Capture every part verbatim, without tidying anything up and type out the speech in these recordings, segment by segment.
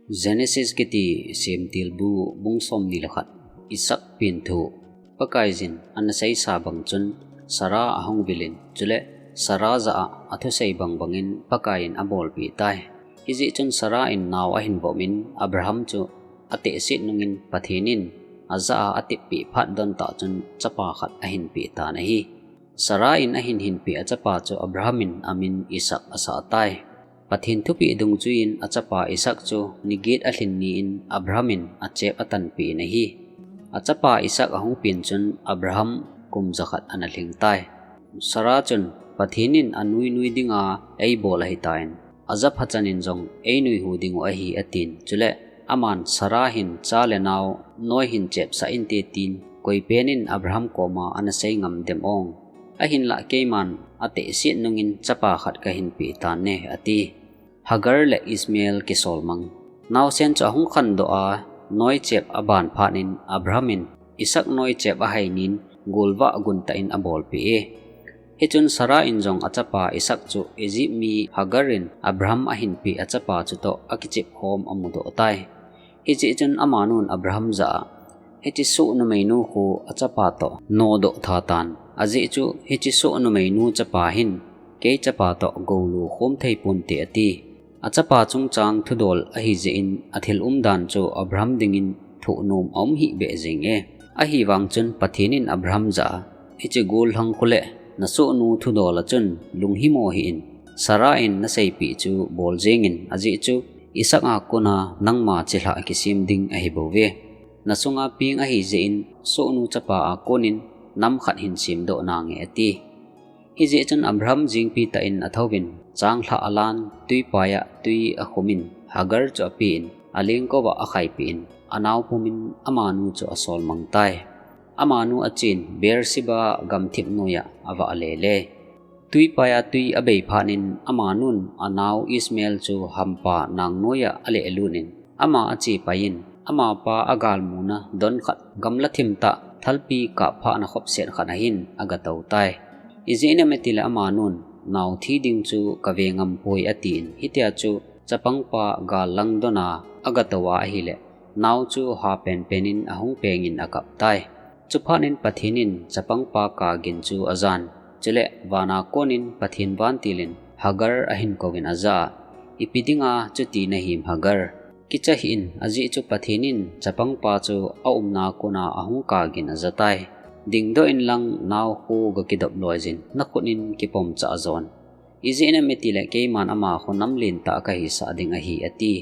Genesis kiti Semtilbu bung somni le khat. Isaac pengthu. Pakaiyin ana seisa bang chun Sarah ahung vilin, chule Sarah jah a athusei bang bangin Pakaiyin abolpeh tai. Hijeh chun Sarah in nao ahin vomin Abraham chu atehset nungin Pathen in ajah a ateppeh phat don tah chun chapa khat ahin peh tan ahi. Sarah in ahin hinpeh achapa chu Abraham in amin Isaac asah tai. Pathen thupeh dungjuiyin achapa Isaac chu ni get alhin ni in Abraham in achep atanpeh in ahi. Achapa Isaac ahung pen chun Abraham kum jakhat ana lhing tai. Sarah chun, "Pathen in anui nui dinga eibol ahitan, ajapha chan in jong einui hu diu ahi," atin. Chule aman Sarah hin cha le nao noi hin chepsah inte tin, koi pen in Abraham koma ana sei ngam dem ong. Ahinlah keiman atehset nungin chapa khat kahin peh tan e, ati. Hagar le Ishmael kisolmang. Naosen chu ahung khandoh a, noi chep aban phat in Abraham in Isaac noi chep ahai nin, golvah guntah in abolpeh e. Hichun Sarah in jong achapa Isaac chu Egypt mi Hagar in Abraham ahin peh achapa chutoh akichep khom amudoh tai. Hijeh chun amanun Abraham jah a, "Hiche soh numeinu khu achapa toh nodoh tha tan. Ajeh chu hiche soh numeinu chapa hin kei chapa toh goulu khom thei ponte," ati. Achapa chungchang thudol ahijeh in athil umdan chu Abraham dingin thohnom aum hih beh jenge. Ahivang chun Pathen in Abraham jah a, "Hiche gollhang khu le nasohnu thudol a chun lunghimo hih in, Sarah in naseipeh chu bol jengin, ajeh chu Isaac a kona nangma chilhah kisem ding ahibouve. Nasunga peng ahijeh in sohnu chapa a konin nam khat hin semdoh nange," ati. Hijeh chun Abraham jingpi tah in athouvin, changlhah alan, tuipai a tui akhumin, Hagar chu apen, alengkou a akhaipen, anao pumin amanu chu asolmang tai. Amanu achen, Beersheba gamthip noiya avah lele. Tuipai a tui abei phat in amanun anao Ishmael chu hampa nang noiya alehlut in, ama achepai in, amapa agalmuna don khat gamla thim tah thalpi kap phahna khopset khat ahin agatou tai. Ijeh inem itile amanun, "Nao thi ding chu kave ngam poi," atin, hitia chu chapangpa gal lang dona agatou a ahile, nao chu ha penpen in ahung pengin akap tai. Chuphat in Pathen in chapangpa kagin chu ajan. Chule vana konin Pathen vantil in Hagar ahin kouvin ajah a, "Ipi dinga chuti nahim Hagar? Kicha hih in, ajeh chu Pathen in chapangpa chu aumna kona ahung kagin ajatai. Dingdoh inlang nao khu gakidop loiyin, nakhut in kipomcha jon. Ijeh inem itile keiman ama khu nam lentah kahisah ding ahi," ati.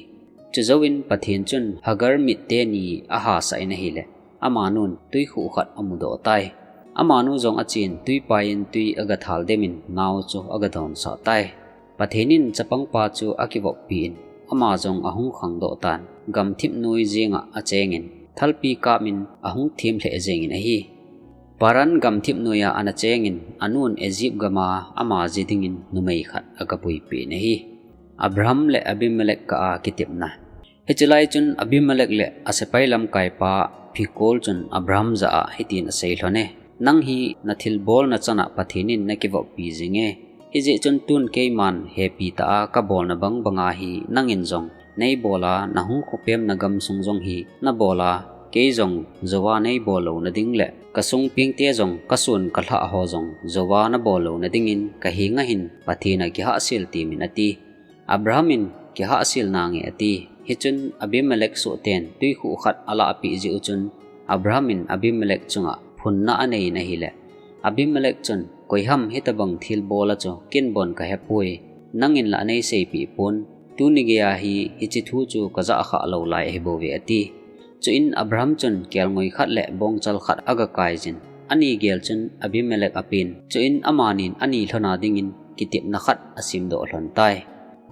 Chujouvin Pathen chun Hagar mit teni ahasah in ahile, amanun tuikhuh khat amudoh tai. Amanu jong achen, tuipai in tui agathal demin nao chu agadonsah tai. Pathen in chapangpa chu akivoppi in, ama jong ahung khangdoh tan, gamthip noi jenga achengin, thalpi kapmin ahung thim lheh jengin ahi. Paran gamthip noiya ana chengin, anun Egypt gama ama ji dingin numei khat agapuipeh in ahi. Abraham le Abimelech kah a kitepna. Hiche lai chun Abimelech le asepai lamkaipa Phikol chun Abraham jah a hitin asei lhon e, "Nang hi nathilbolna chana Pathen in nakivoppi jinge. Hijeh chun tun keiman hepi tah a kabolna bang banga hi nangin jong neibola, nahung khopemna gamsung jong hi nabola, kei jong jouva neibol louna ding le kasung pengte jong kasun kalhah ho jong jouva nabol louna dingin kahenga hin Pathen a kihahsel temin," ati. Abraham in, "Kihahsel nange," ati. Hichun Abimelech sohten tuikhuh khat alahpeh jeh u chun Abraham in Abimelech chunga phunna anei in ahile, Abimelech chun, "Koiham hitobang thilbol a chu ken bon kahepoi, nangin la neiseipeh pon, tuni geiya hi hiche thu chu kajah khah lou lai ahibouve," ati. Chuin Abraham chun kelngoi khat le bongchal khat agakaijin, ani gel chun Abimelech apen, chuin amanin ani lhona dingin kitepna khat asemdoh lhon tai.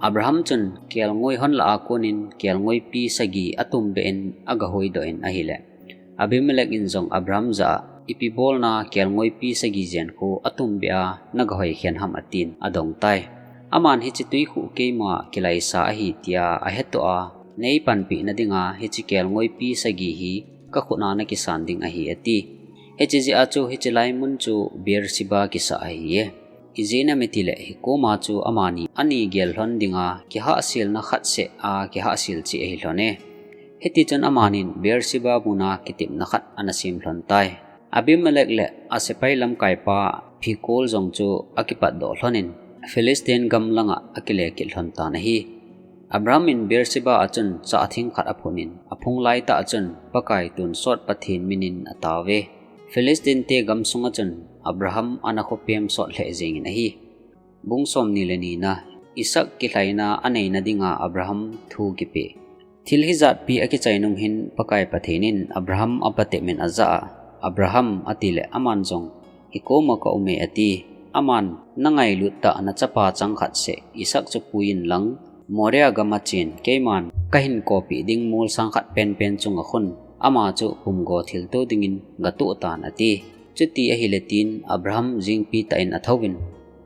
Abraham chun kelngoi hon lah a konin kelngoipi sagi atumbeh in agahoidoh in ahile, Abimelech in jong Abraham jah a, "Ipi bolna kelngoipi sagi jen khu atumbeh a nagahoi khen ham?" atin adong tai. Aman, "Hiche tuikhuh keima kilaisa ahi tia ahetoh a, neipanpeh nadinga hiche kelngoipi sagi hi kakhut a nakisan ding ahi," ati. Hiche jeh a chu hiche lai mun chu Beersheba kisah ahi e. Ijeh inem itile hikoma chu amani ani gel lhon dinga kihahselna khat seh a kihahsel cheh ahi lhon e. Hitichun amanin Beersheba muna kitepna khat ana sem lhon tai. Abimelech le asepai lamkaipa Phikol jong chu akipatdoh lhonin Philistine gam langa akile kit lhon tan ahi. Abraham in Beersheba a chun chah thing khat aphun in, aphung laitah a chun Pakai tonsot Pathen minin atao ve. Philistine te gamsunga chun Abraham ana khopem sot lheh jengin ahi. Bung somni le nina, Isaac kilhaina aneina dinga Abraham thu kipe. Thil hijatpi akichai nung hin Pakai Pathen in Abraham apatep in ajah a, Abraham, atile aman jong, hikoma ka um e, ati. Aman, nangailut tah nachapa chang khat seh Isaac chu pui inlang, Moriah gam a chen, keiman kahin kopeh ding molsang khat penpen chunga khun, ama chu pumgo thilto dingin gatoh tan, ati. Chuti ahile tin Abraham jingpi tah in athouvin,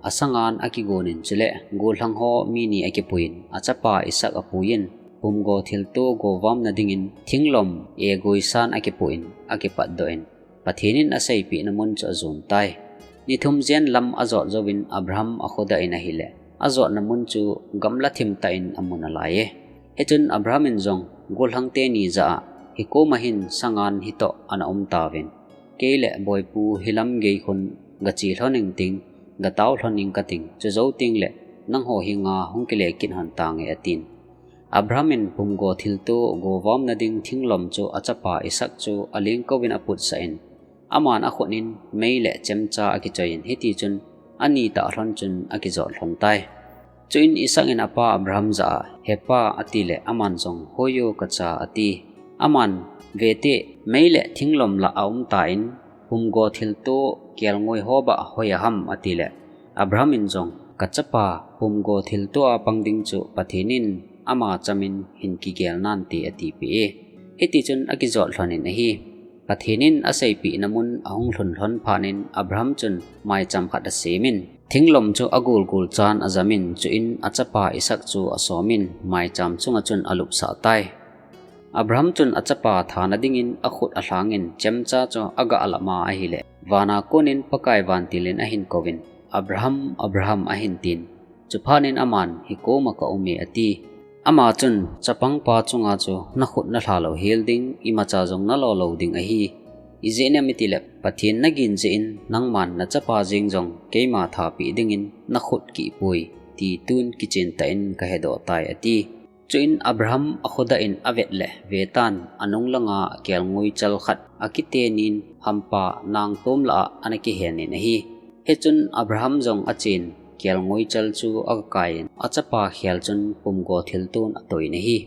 asangan akigonin chule gollhang ho mi ni akipuiyin, achapa Isaac apuiyin, pumgo thilto govamna dingin thinglom egoisan akipuiyin, akipatdoh in, Pathen in aseipehna mun chu ajon tai. Ni thum jen lam ajot jouvin Abraham akhodah in ahile, ajotna mun chu gamla thim tah in amun alaiye. Hichun Abraham in jong gollhang teni jah a, hikoma hin sangan hitoh ana um tauvin, kei le boipu hilam gei khun gache lhon ingting, gatao lhon ing kating, chujou tengle nangho henga hung kile kit lhon tange, atin. Abraham in pumgo thilto govamna ding thinglom chu achapa Isaac chu alengkouvin aputsah in, aman akhut in mei le chemcha akichoiyin, hitichun anitah lhon chun akijot lhon tai. Chuin Isaac in apa Abraham jah a, hepa, atile aman jong, hoiyo kacha, ati. Aman, vete, mei le thinglom lah aum tan, pumgo thilto kelngoi ho bah hoiya ham, atile, Abraham in jong, kachapa, pumgo thilto a pang ding chu Pathen in ama chamin hin kigel nante, atipeh e. Hitichun akijot lhonin ahi. Pathen in aseipehna mun ahung lhun lhon phatnin Abraham chun maicham khat asemin, thinglom chu agolgol chan ajamin, chuin achapa Isaac chu asomin, maicham chunga chun alupsah tai. Abraham chun achapa thana dingin akhut alhangin chemcha chu agah lama ahile, vana konin Pakai vantil in ahin kouvin, Abraham, Abraham, ahin tin. Chuphatnin aman, hikoma ka um e, ati. Ama chun, chapangpa chunga chu nakhut nalha louhel ding, imacha jong nalo lou ding ahi. Ijeh inem itile, Pathen nagin jeh in nangman nachapa jeng jong keima thapeh dingin nakhut kihpoi, ti tun kichen tah in kahedoh tai, ati. Chuin Abraham akhodah in avet le vetan, anung langa kelngoi chal khat akitenin hampa nangtom lah a ana kihenin ahi. Hichun Abraham jong achen, kelngoi chal chu agakaiyin, achapa khel chun pumgo thilton atoiyin ahi.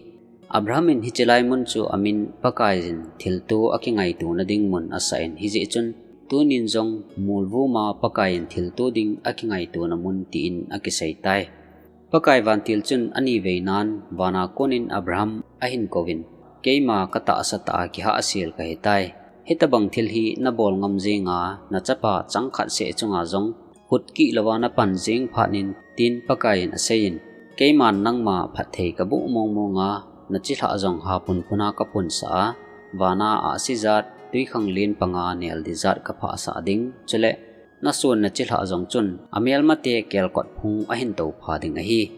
Abraham in hiche lai mun chu amin Pakaiyin thilto akingaitona ding mun asah in, hijeh chun tunin jong molvuma Pakaiyin thilto ding akingaitona mun tin akisei tai. Pakai vantil chun aniveinan vana konin Abraham ahin kouvin, keima katahsa tah a kihahsel kahitai. Hitobang thil hi nabol ngam jenga nachapa changkhat seh chunga jong khut kihlouva napan jeng phatnin, tin Pakaiyin aseiyin, keiman nangma phatthei kaboh mongmonga, nachilhah jong ha punpuna kapunsah a, vana ahsi jat, twikhanglen panga neldi jat kaphahsah ding, chule nason nachilhah jong chun amelmate kelkot phung ahin toupha ding ahi.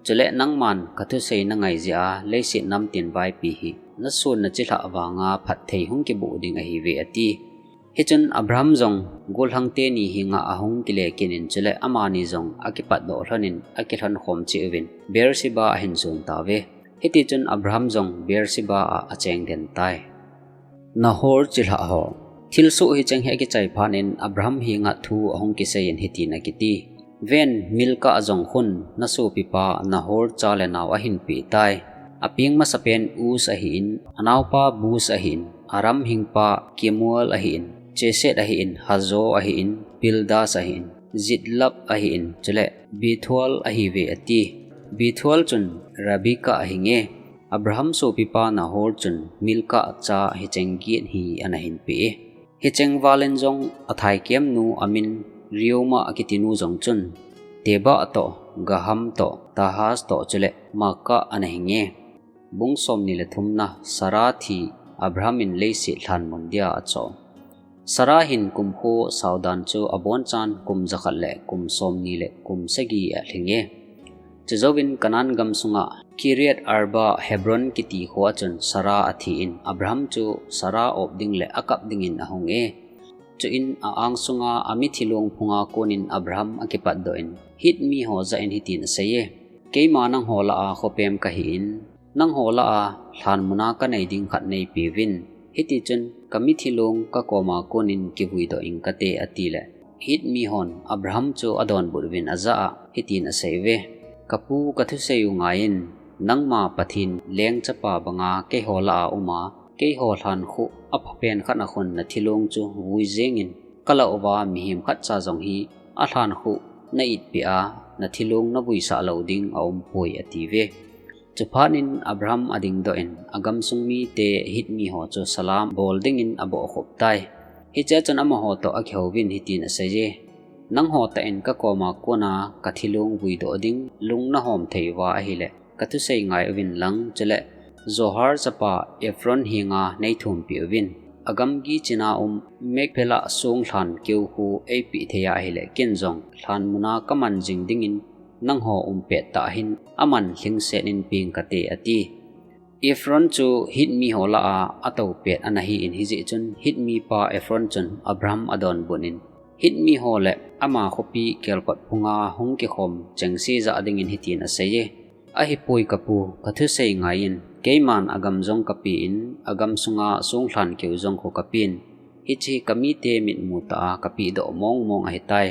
Chule nangman kathusei nangai jeh a leiset namtin vaipi hi nason nachilhah vanga phatthei hung kiboh ding ahiuve, ati. Hichun Abraham jong gollhang teni henga ahung kile kit in, chule amani jong akipatdoh lhonin akilhon khom cheh uvin Beersheba ahin jon tauve. Hitichun Abraham jong Beersheba a acheng den tai. Nahor chilhah ho. Thilsoh hicheng hi akichai phatnin Abraham henga thu ahung kiseiyin hitin akiti. Ven, Milcah jong khun nasopipa Nahor cha le nao ahin peh tai. Apeng masapen Uz ahin, anaopa Buz ahin, Aram hingpa Kemuel ahin, Chesed ahin, Hazo ahin, Pildas ahin, Jidlaph ahin, chule Bethuel ahiuve, ati. Bethuel chun Rebekah ahinge. Abraham sopipa Nahor chun Milcah cha hicheng get hi anahin peh e. Hicheng valin jong athaikemnu amin Reumah akitinu jong chun Tebah toh, Gaham toh, Tahas toh, chule Maacah anahinge. Bung somni le thumna, Sarah thi, Abraham in leiset lhanmun dia achoh. Sarah hin kumkho saudan chu abonchan kum jakhat le kum somni le kum sagi alhing e. Chujouvin Canaan gam sunga Kiriath Arba Hebron kiti kho a chun Sarah athi in Abraham chu Sarah op ding le akap dingin ahung e. Chuin a-ang sunga amithi long phunga konin Abraham akipat doh in, Hit miho jah in hitin asei e, Keima nangho lah a khopem kahi in, nangho lah a lhan muna kanei ding khat neipeuvin. Hiti chun kamithi long kakoma konin kivui doh ing kate, ati le, Hit mihon Abraham chu adonbut uvin ajah a hitin asei uve, Kapu, kathusei u ngai in, nangma Pathen leng chapa banga keiho lah a um a, keiho lhan khu aphapen khat a khun nathi long chu vui jeng in, kalah uva mihem khatcha jong hi alhan khu na itpeh a, nathi long navuisah lou ding aumpoi, ati uve. Chuphat in Abraham ading doh in, agam sung mite Hit miho chu salam bol dingin abohkhup tai. Hichea chun amaho toh akihouvin hitin asei e, Nangho tah in kakoma kona kathi long vui doh ding lung nahom thei uva ahile, kathusei ngai uvin lang, chule Zohar chapa Ephron henga neithumpi uvin. Agam gichina um Machpelah song lhan keu khu eipeh thei a ahile, ken jong lhan muna kaman jing dingin nangho um pettah hin aman lhingset in peng kate, ati. Ephron chu Hit miho lah a atou pet ana hi in, hijeh chun Hit mipa Ephron chun Abraham adonbut in, Hit miho le ama khopi kelkot phunga hung kikhom chengse jah dingin hitin asei e, Ahipoi kapu, kathusei ngai in, keiman agam jong kapen, agam sunga song lhan keu jong khu kapen, hiche kamite mitmu tah a kapeh doh mongmong ahitai.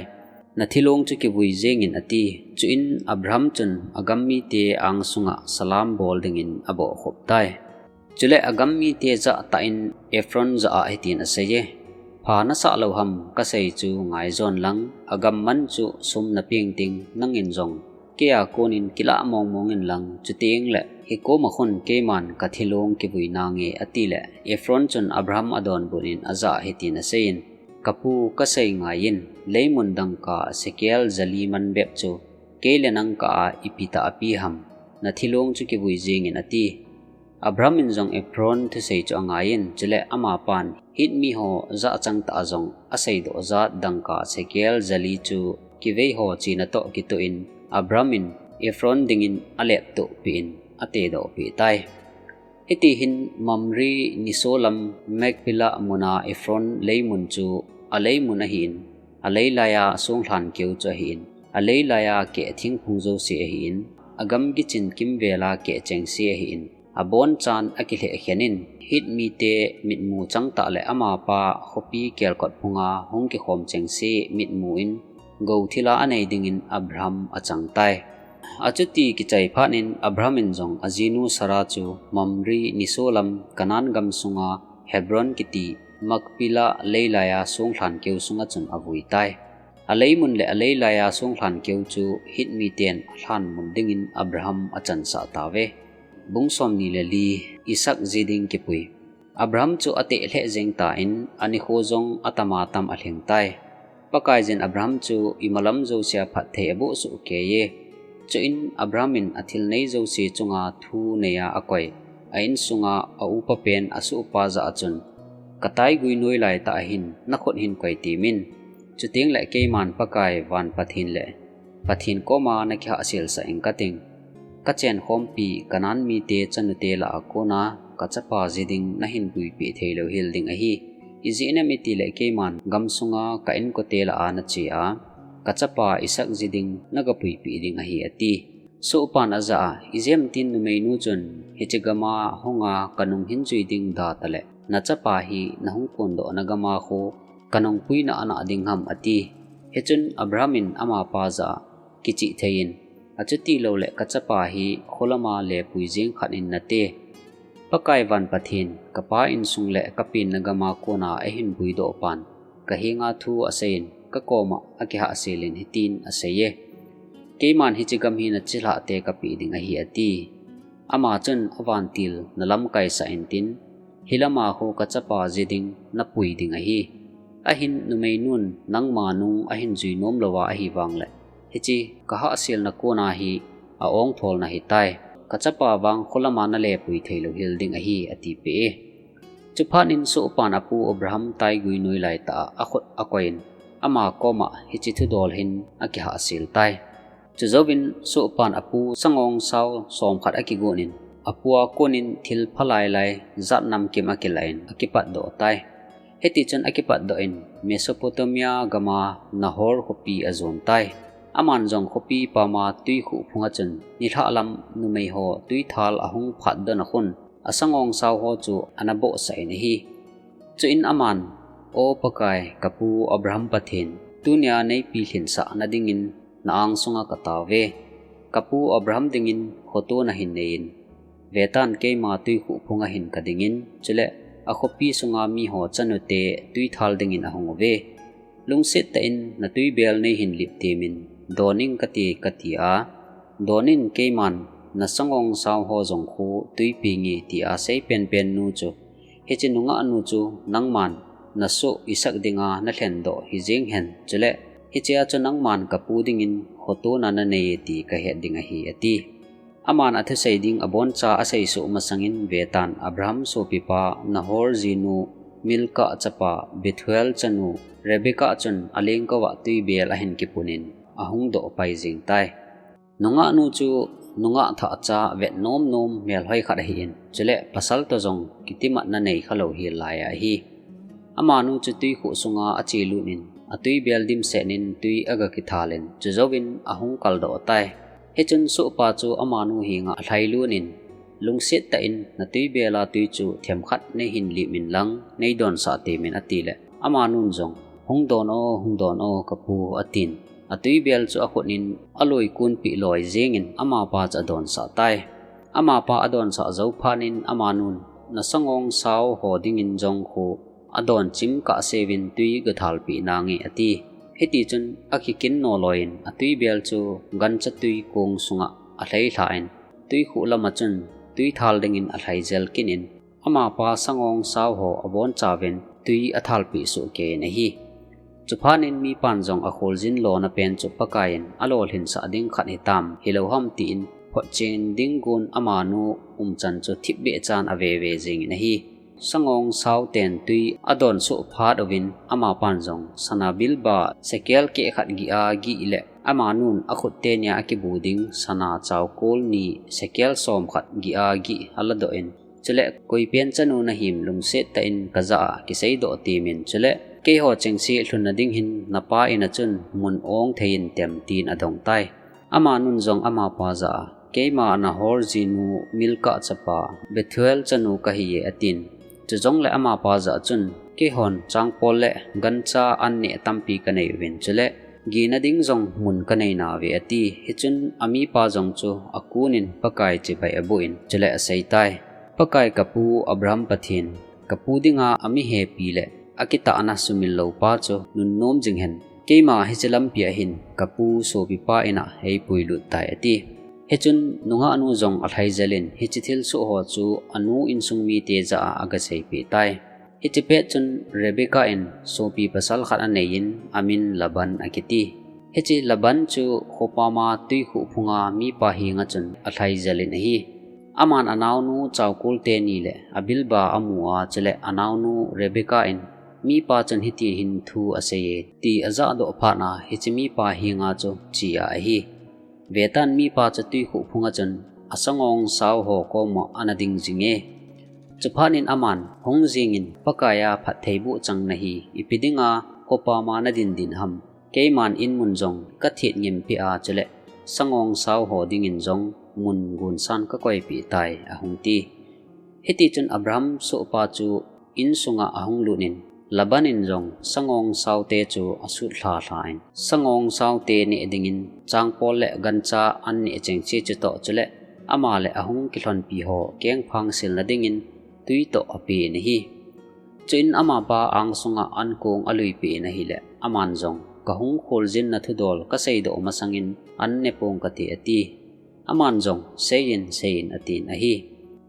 Nathi long chu kivui jeng in, ati. Chuin Abraham chun agam mite ang sunga salam bol dingin abohkhup tai. Chule agam mite jah tah in Ephron jah a hitin asei e, Pha nasah lou ham kasei chu ngaijon lang, agam man chu sum napeng ding, nangin jong keia konin kilah mongmong in lang, chuteng le hikoma khun keiman kathi long kivui nange, ati le Ephron chun Abraham adonbut in ajah a hitin asei in, Kapu, kasei ngai in, leimun dangka sekel jali man bep chu kei le nang kah a ipi tah a pi ham, nathi long chu kivui jeng in, ati. Abraham in jong Ephron thusei chu angai in, chule amapan Hit miho jah chang tah a jong aseidoh jat dangka sekel jali chu kiveiho china toh kitoh in, Abraham in Ephron dingin aleptoh peh in atedoh peh tai. Hiti hin Mamre nisolam Machpelah muna Ephron leimun chu aleimun ahi in, aleilai a song lhan keu chu ahi in, aleilai a keh thingphung jouse ahi in, agam gichin kimvel a keh chengse ahi in, abonchan akilheh khen in, Hit mite mitmu chang tah le amapa khopi kelkot phunga hung kikhom chengse mitmu in, gou thil a anei dingin Abraham achang tai. Achuti kichai phat in Abraham in jong ajinu Sarah chu Mamre nisolam Canaan gam sunga Hebron kiti Machpelah leilai a song lhan keu sunga chun avui tai. Aleimun le aleilai a song lhan keu chu Hit miten alhan mun dingin Abraham achansah tauve. Bung somni le li, Isaac ji ding kipui. Abraham chu ateh lheh jeng tan, anikho jong atama tam alhing tai. Pakaiyin Abraham chu imalam jousea phatthei aboh soh kei e. Chuin Abraham in athil nei jouse chunga thu nei a akoi, a insunga a upa pen asohpa jah a chun, Ka taigui noi lai tah a hin nakhut hin koi temin. Chuteng le keiman Pakai van Pathen le Pathen koma nakihahsel sah ing kating. Kachen khompi Canaan mite chanute lah a kona kachapa ji ding nahin puipeh thei lou hel ding ahi. Ijeh inem itile keiman gam sunga ka inkote lah a nache a, kachapa Isaac ji ding naga puipeh ding ahi, ati. Sohpan ajah a, Ijeh inem tin numeinu chun hiche gama hunga kanung hin jui ding da tale, nachapa hi nahung kondohna gama khu kanung puina anah ding ham, ati. Hichun Abraham in amapa jah a, Kichih thei in, achuti loule kachapa hi kholama lepui jeng khat in nate. Pakai van Pathen, kapa insung le kapenna gama kona eihin puidoh pan, kahenga thu aseiyin, kakoma akihahsel in hitin asei e. Keiman hiche gam hi nachilhah te kapeh ding ahi, ati. Ama chun avantil nalamkaisah intin, hilama khu kachapa ji ding napui ding ahi. Ahin numeinun nangma nung ahin jui nom louva ahi vangle, hiche kahahselna kona hi a-ongtholna hitai. Kachapa vang kholama nalepui thei lou hel ding ahi, atipeh e. Chuphat in sohpan apu Abraham taigui noi laitah a akhut akoiyin, ama koma hiche thudol hin akihahsel tai. Chujouvin sohpan apu sangong sao somkhat akigon in, apua konin thil phalailai jat namkim akilah in akipatdoh tai. Hitichun akipatdoh in Mesopotamia gama Nahor khopi ajon tai. Aman jong khopi pama twikhuh phunga chun nilhah lam numei ho twithal ahung phatdoh na khun, asangong sao ho chu ana bohsah in ahi. Chuin aman, O Pakai, kapu Abraham Pathen, tunia neipilhinsah nadingin na-ang sunga kataove. Kapu Abraham dingin khoto nahin neiyin. Vetan, keima twikhuh phunga hin kadingin, chule akhopi sunga miho chanute twithal dingin ahung uve. Lungset tah in natwibel neihin lip temin, doning kati, kati a, donin keiman nasangong sao ho jong khu twipi nge tia seipenpen nu chu, hiche nungah nu chu nangman nasoh Isaac dinga nalhendoh hijeng hen, chule hichea chu nangman kapu dingin khotona nanei ti kahet ding ahi, ati. Aman athusei ding aboncha asei soh masangin vetan Abraham sopipa Nahor jinu Milcah chapa Bethuel chanu Rebekah chun alengkouva twibel ahin kipunin ahung doh pai jeng tai. Nungah nu chu nungah thah cha vet nomnom melhoi khat ahin, chule pasal toh jong kitimatna nei khalou hel lai ahi. Amanu chu twikhuh sunga achelut in, atwibel dimset in twi aga kithal in, chujouvin ahung kaldoh tai. Hichun sohpa chu amanu henga alhailut in, Lungset tah in natwibela twi chu themkhat neihin lip inlang, neidonsah temin, atile, amanun jong, Hung don o, hung don o, kapu, atin. Atwibel chu akhut in aloikunpeh loi jengin amapa chu adonsah tai. Amapa adonsah jou phat in amanun, Nasangong sao ho dingin jong khu adon chim kahseuvin twi gathalpeh nange, ati. Hitichun akikinno loiyin atwibel chu gancha twi kong sunga alheilhan, twikhuh lama chun twithal dingin alhaijel kit in, amapa sangong sao ho abonchauvin twi athalpeh sohkeiyin ahi. Chuphat in mipan jong akholjin lona pen chu Pakaiyin alolhinsah ding khat hitam, hilou ham tin photchen ding gon amanu umchan chu thipbeh chan aveve jengin ahi. Sangong sao ten twi adonsoh phat uvin amapan jong sana bilba sekel keh khat gih a gih le amanun akhut tenia akibu ding sana chaukol ni sekel somkhat gih a gih aladoh in, chule, Koipen chanu nahim, lungset tah in kajah a kiseidoh temin, chule, Keiho chengse lhunna ding hin napa in'a chun mun ong thei in tem, tin adong tai. Amanun jong amapa jah a, Keima Nahor jinu Milcah chapa Bethuel chanu kahiye, atin. Chujongle amapa jah chun, Keihon changpol le gancha an neh tampi kanei uvin, chule gihna ding jong mun kanei nauve, ati. Hichun amipa jong chu akunin Pakai chibai abohin, chule aseitai, Pakai, kapu Abraham Pathen, kapu dinga amihepi le akitahna sumil loupa chu nunnom jing hen. Keima hiche lampia hin kapu sopipa in'a eipuilut tai, ati. Hichun nungahnu jong alhaijelin hiche thilsoh ho chu anu insung mite jah a agaseipeh tai. Hiche pet chun Rebekah in sopi pasal khat aneiyin amin Laban akiti. Hiche Laban chu khopama twikhuh phunga mipa henga chun alhaijelin ahi. Aman anaonu chaukol teni le abilba amu a, chule anaonu Rebekah in mipa chun hiti hin thu aseiye, ti ajahdoh phat a hiche mipa henga chu chea ahi. Vetan, mipa chu twikhuh phunga chun asangong sao ho koma ana ding jinge. Chuphat in aman, Hung jingin, Pakaiya phattheiboh chang nahi, ipi dinga khopama nadin din ham? Keiman inmun jong kathet ngimpi a, chule sangong sao ho dingin jong mun gonsan kakoipeh tai, ahung ti. Hitichun Abraham sohpa chu insunga ahung lutnin, Laban in jong sangong saote chu asutlha lhan, sangong saote neh dingin changpol le gancha an neh chengse chutoh, chule ama le ahung kilhonpi ho kengphang silna dingin twi toh apen ahi. Chuin amapa angsunga ankong aluipeh in ahile, aman jong, Kahung kholjinna thudol kaseidoh masangin an nepong kate, ati. Aman jong, Seiyin, seiyin, atin ahi.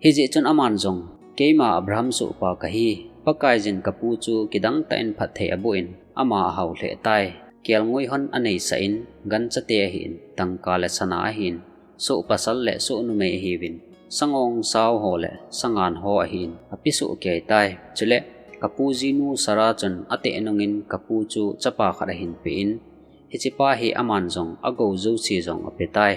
Hijeh chun aman jong, Keima Abraham sohpa kahi, Pakaiyin kapu chu kidangtah in phatthei abohin, ama ahao lheh tai. Kelngoi hon aneisah in, ganchate ahin, dangka le sana ahin, soh pasal le soh numei ahiuvin, Sangong sao ho le sangan ho ahin, api soh kei tai. Chule, kapu jinu Sarah chun ateh nungin kapu chu chapa khat ahin pe in, hichepa hi aman jong agou jouse jong ape tai.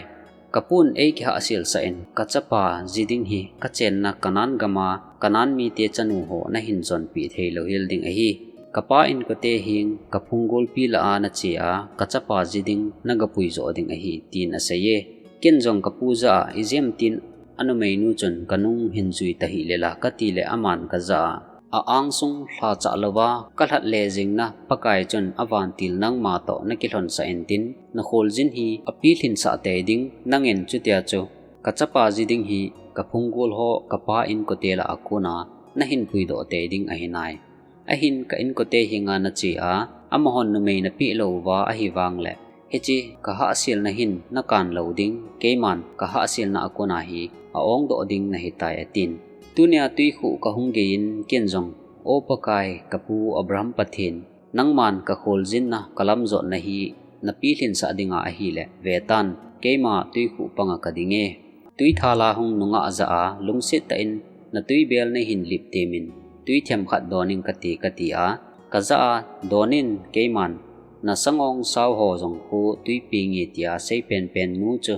Kapun eikihahsel sah in, kachapa ji ding hi kachenna Canaan gama Canaan mite chanu ho nahin jonpeh thei lou hel ding ahi. Kapa inkote heng kaphung golpi lah a nache a, kachapa ji ding nagapui jo ding ahi, tin asei e. Ken jong kapu jah a, ijemtin anumeinu chun kanung hin jui tahih le la kati le aman kajah a, a-angsung lhachah louva kalhat le jingna Pakai chun avantil nangma toh nakilhonsah intin, nakholjin hi api lhinsah tei ding, nangin chutia chu kachapa ji ding hi kaphung gol ho kapa inkote lah a kona nahin puidoh tei ding ahi nai. Ahin ka inkote henga nache a, amahon numei napeh louva ahivang le, hiche kahahselna hin nakan lou ding, keiman kahahselna a kona hi a-ongdoh ding nahitai, atin. Tunia twikhuh kahung gei in ken jong, O Pakai, kapu Abraham Pathen, nangman kakholjinna kalamjotna hi napi lhinsah dinga ahile, vetan, keima twikhuh panga kading e. Twithal a hung nungah jah a, lungset tah in natwibel neihin lip temin, twi themkhat don ing kati, kati a, kajah a, don in, keiman nasangong sao ho jong khu twi peng e tia seipenpen nu chu,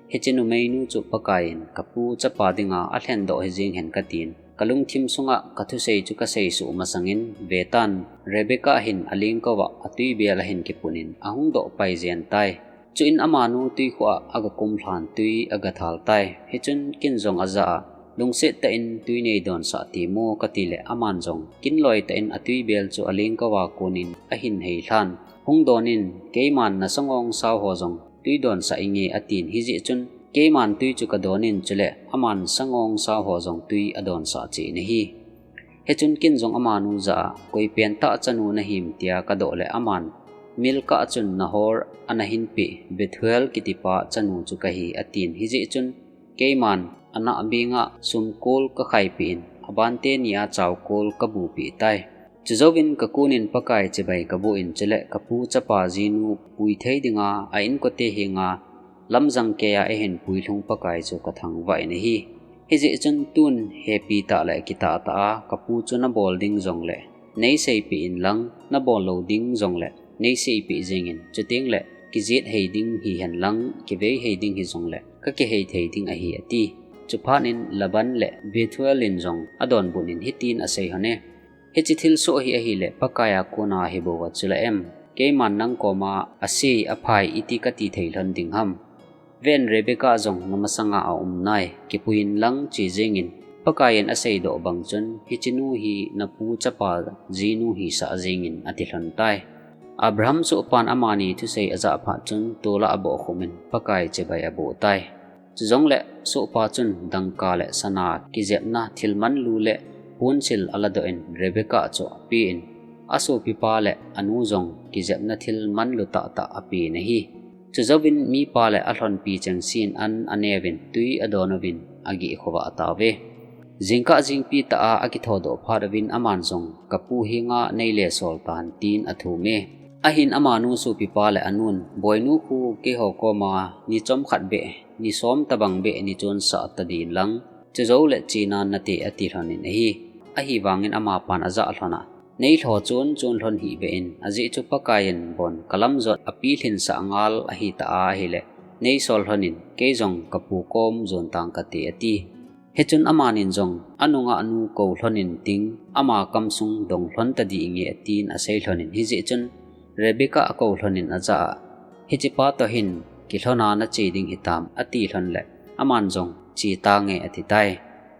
hiche numeinu chu Pakaiyin kapu chapa dinga alhendoh hijeng hen katin, kalungthim sunga kathusei chu kasei suh masangin, vetan, Rebecca hin alengkou a atwibel ahin kipun in ahung doh pai jen tai. Chuin amanu twikhuh a agakum lhan twi agathal tai. Hichun ken jong ajah a, lungset tah in twi neidonsah temo kati le aman jong kinloi tah in atwibel chu alengkou a konin ahin hei lhan. Hung don in, keiman nasangong sao ho jong twi donsah inge, atin, hijeh chun keiman twi chu kadon in, chule aman sangong sao ho jong twi adonsah cheh in ahi. Hichun ken jong amanu jah a, koi pentah chanu nahim tia kadoh le aman, Milcah chun Nahor ana hinpeh Bethuel kitipa chanu chu kahi, atin, hijeh chun keiman anah benga sumkol kakhaipeh in, abante nia chaukol kabupeh tai. Chujouvin kakonin Pakai chibai kaboh in, chule kapu chapa jinu pui thei dinga a inkote henga lamjang keiya eihin puilhung Pakai chu kathangvah in ahi. Hijeh chun tun hepi tah le kitah tah a kapu chu nabol ding jongle neiseipeh inlang, nabol lou ding jongle neiseipeh jengin, chuteng le kijet hei ding hihen lang, kivei hei ding hijongle kakihei thei ding ahi, ati. Chuphat in Laban le Bethuel in jong adonbut in hitin asei lhon e. Hiche thilsoh hi ahile Pakaiya kona hibouva chula em? Keiman nang koma asei aphai iti kati thei lhon ding ham? Ven, Rebecca jong namasanga aum nai, kipui inlang che jengin, Pakaiyin aseidoh bang chun, hichenu hi napu chapa jinu hisah jengin, ati lhon tai. Abraham sohpan amani thusei ajah phat chun, tol a abohkhum in Pakai chibai aboh tai. Chujongle sohpa chun dangka le sana kijepna thil manlu le ponsil aladoh in Rebecca chu apen, asopipa le anu jong kijepna thil manlu tahtah apen ahi. Chujouvin mipa le alhonpi chengsen an aneuvin twi adon uvin ageh khovah tauve. Jingkah jingpi tah a akithodoh phat uvin aman jong, kapu henga neile sol tan, tin athum e. Ahin amanu sopipa le anun, boinu khu keiho koma ni chomkhat beh, ni som tobang beh nichonsah tadin lang, chujou le chenan nate, ati lhonin ahi. Ahivangin amapan ajah lhon a, neilho chon chon lhon hih beh in, ajeh chu Pakaiyin bon kalamjot api lhinsah ngal ahitah a ahile, neisol lhonin, kei jong kapu kom jon tang kate, ati. Hichun amanin jong, anungah nu kou lhonin ting, ama kamsung dong lhon tadih inge, atin asei lhonin, hijeh chun Rebecca akou lhonin ajah a, hichepa toh hin kilhona nache ding hitam, ati lhon le, aman jong, che tange, ati tai.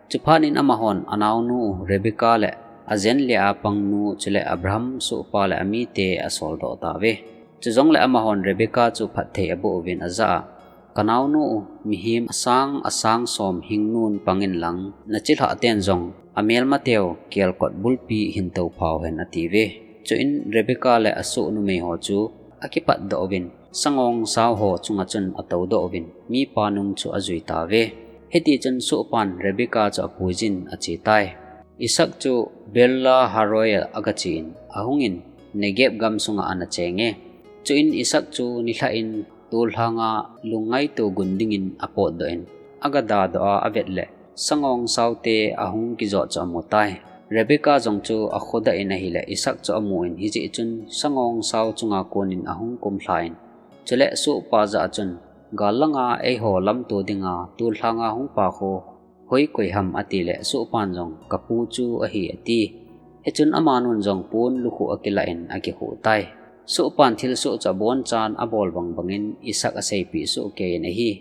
Chuphat in amahon anaonu Rebecca le ajenleh a pangnu, chule Abraham sohpa le amite asoldoh tauve. Chujongle amahon Rebecca chu phatthei aboh uvin ajah a, kanaonu, mihem asang asang som hingnun pangin lang, nachilhah ten jong amelmateu kelkot bulpi hin tophau hen, atiuve. Chuin Rebecca le asoh numeiho chu akipatdoh uvin, sangong saoho chunga chun atoudoh uvin, mipa nung chu ajui tauve. Hitichun sohpan Rebecca chu apuijin ache tai. Isaac chu Beerlahairoi a agachen, ahungin Negeb gamsunga anachenge. Chuin Isaac chu nilhah in tollhanga lungngaito gun dingin apotdoh in, agadadoh a avet le, sangong saote ahung kijot chu amu tai. Rebecca jong chu akhodah in ahile Isaac chu amu in, hijeh chun sangong sao chunga konin ahung kumlha in, chule sohpa jah a chun, "Gal langa eiho lamto dinga tulhanga hung pa khu hoi koi ham?" atile, sohpan jong, "Kapu chu ahi," ati. Hichun amanun jong pon lukhuh akilah in akikhuh tai. Sohpan thilsoh chu abonchan abol bang bangin Isaac aseipeh soh kei in ahi.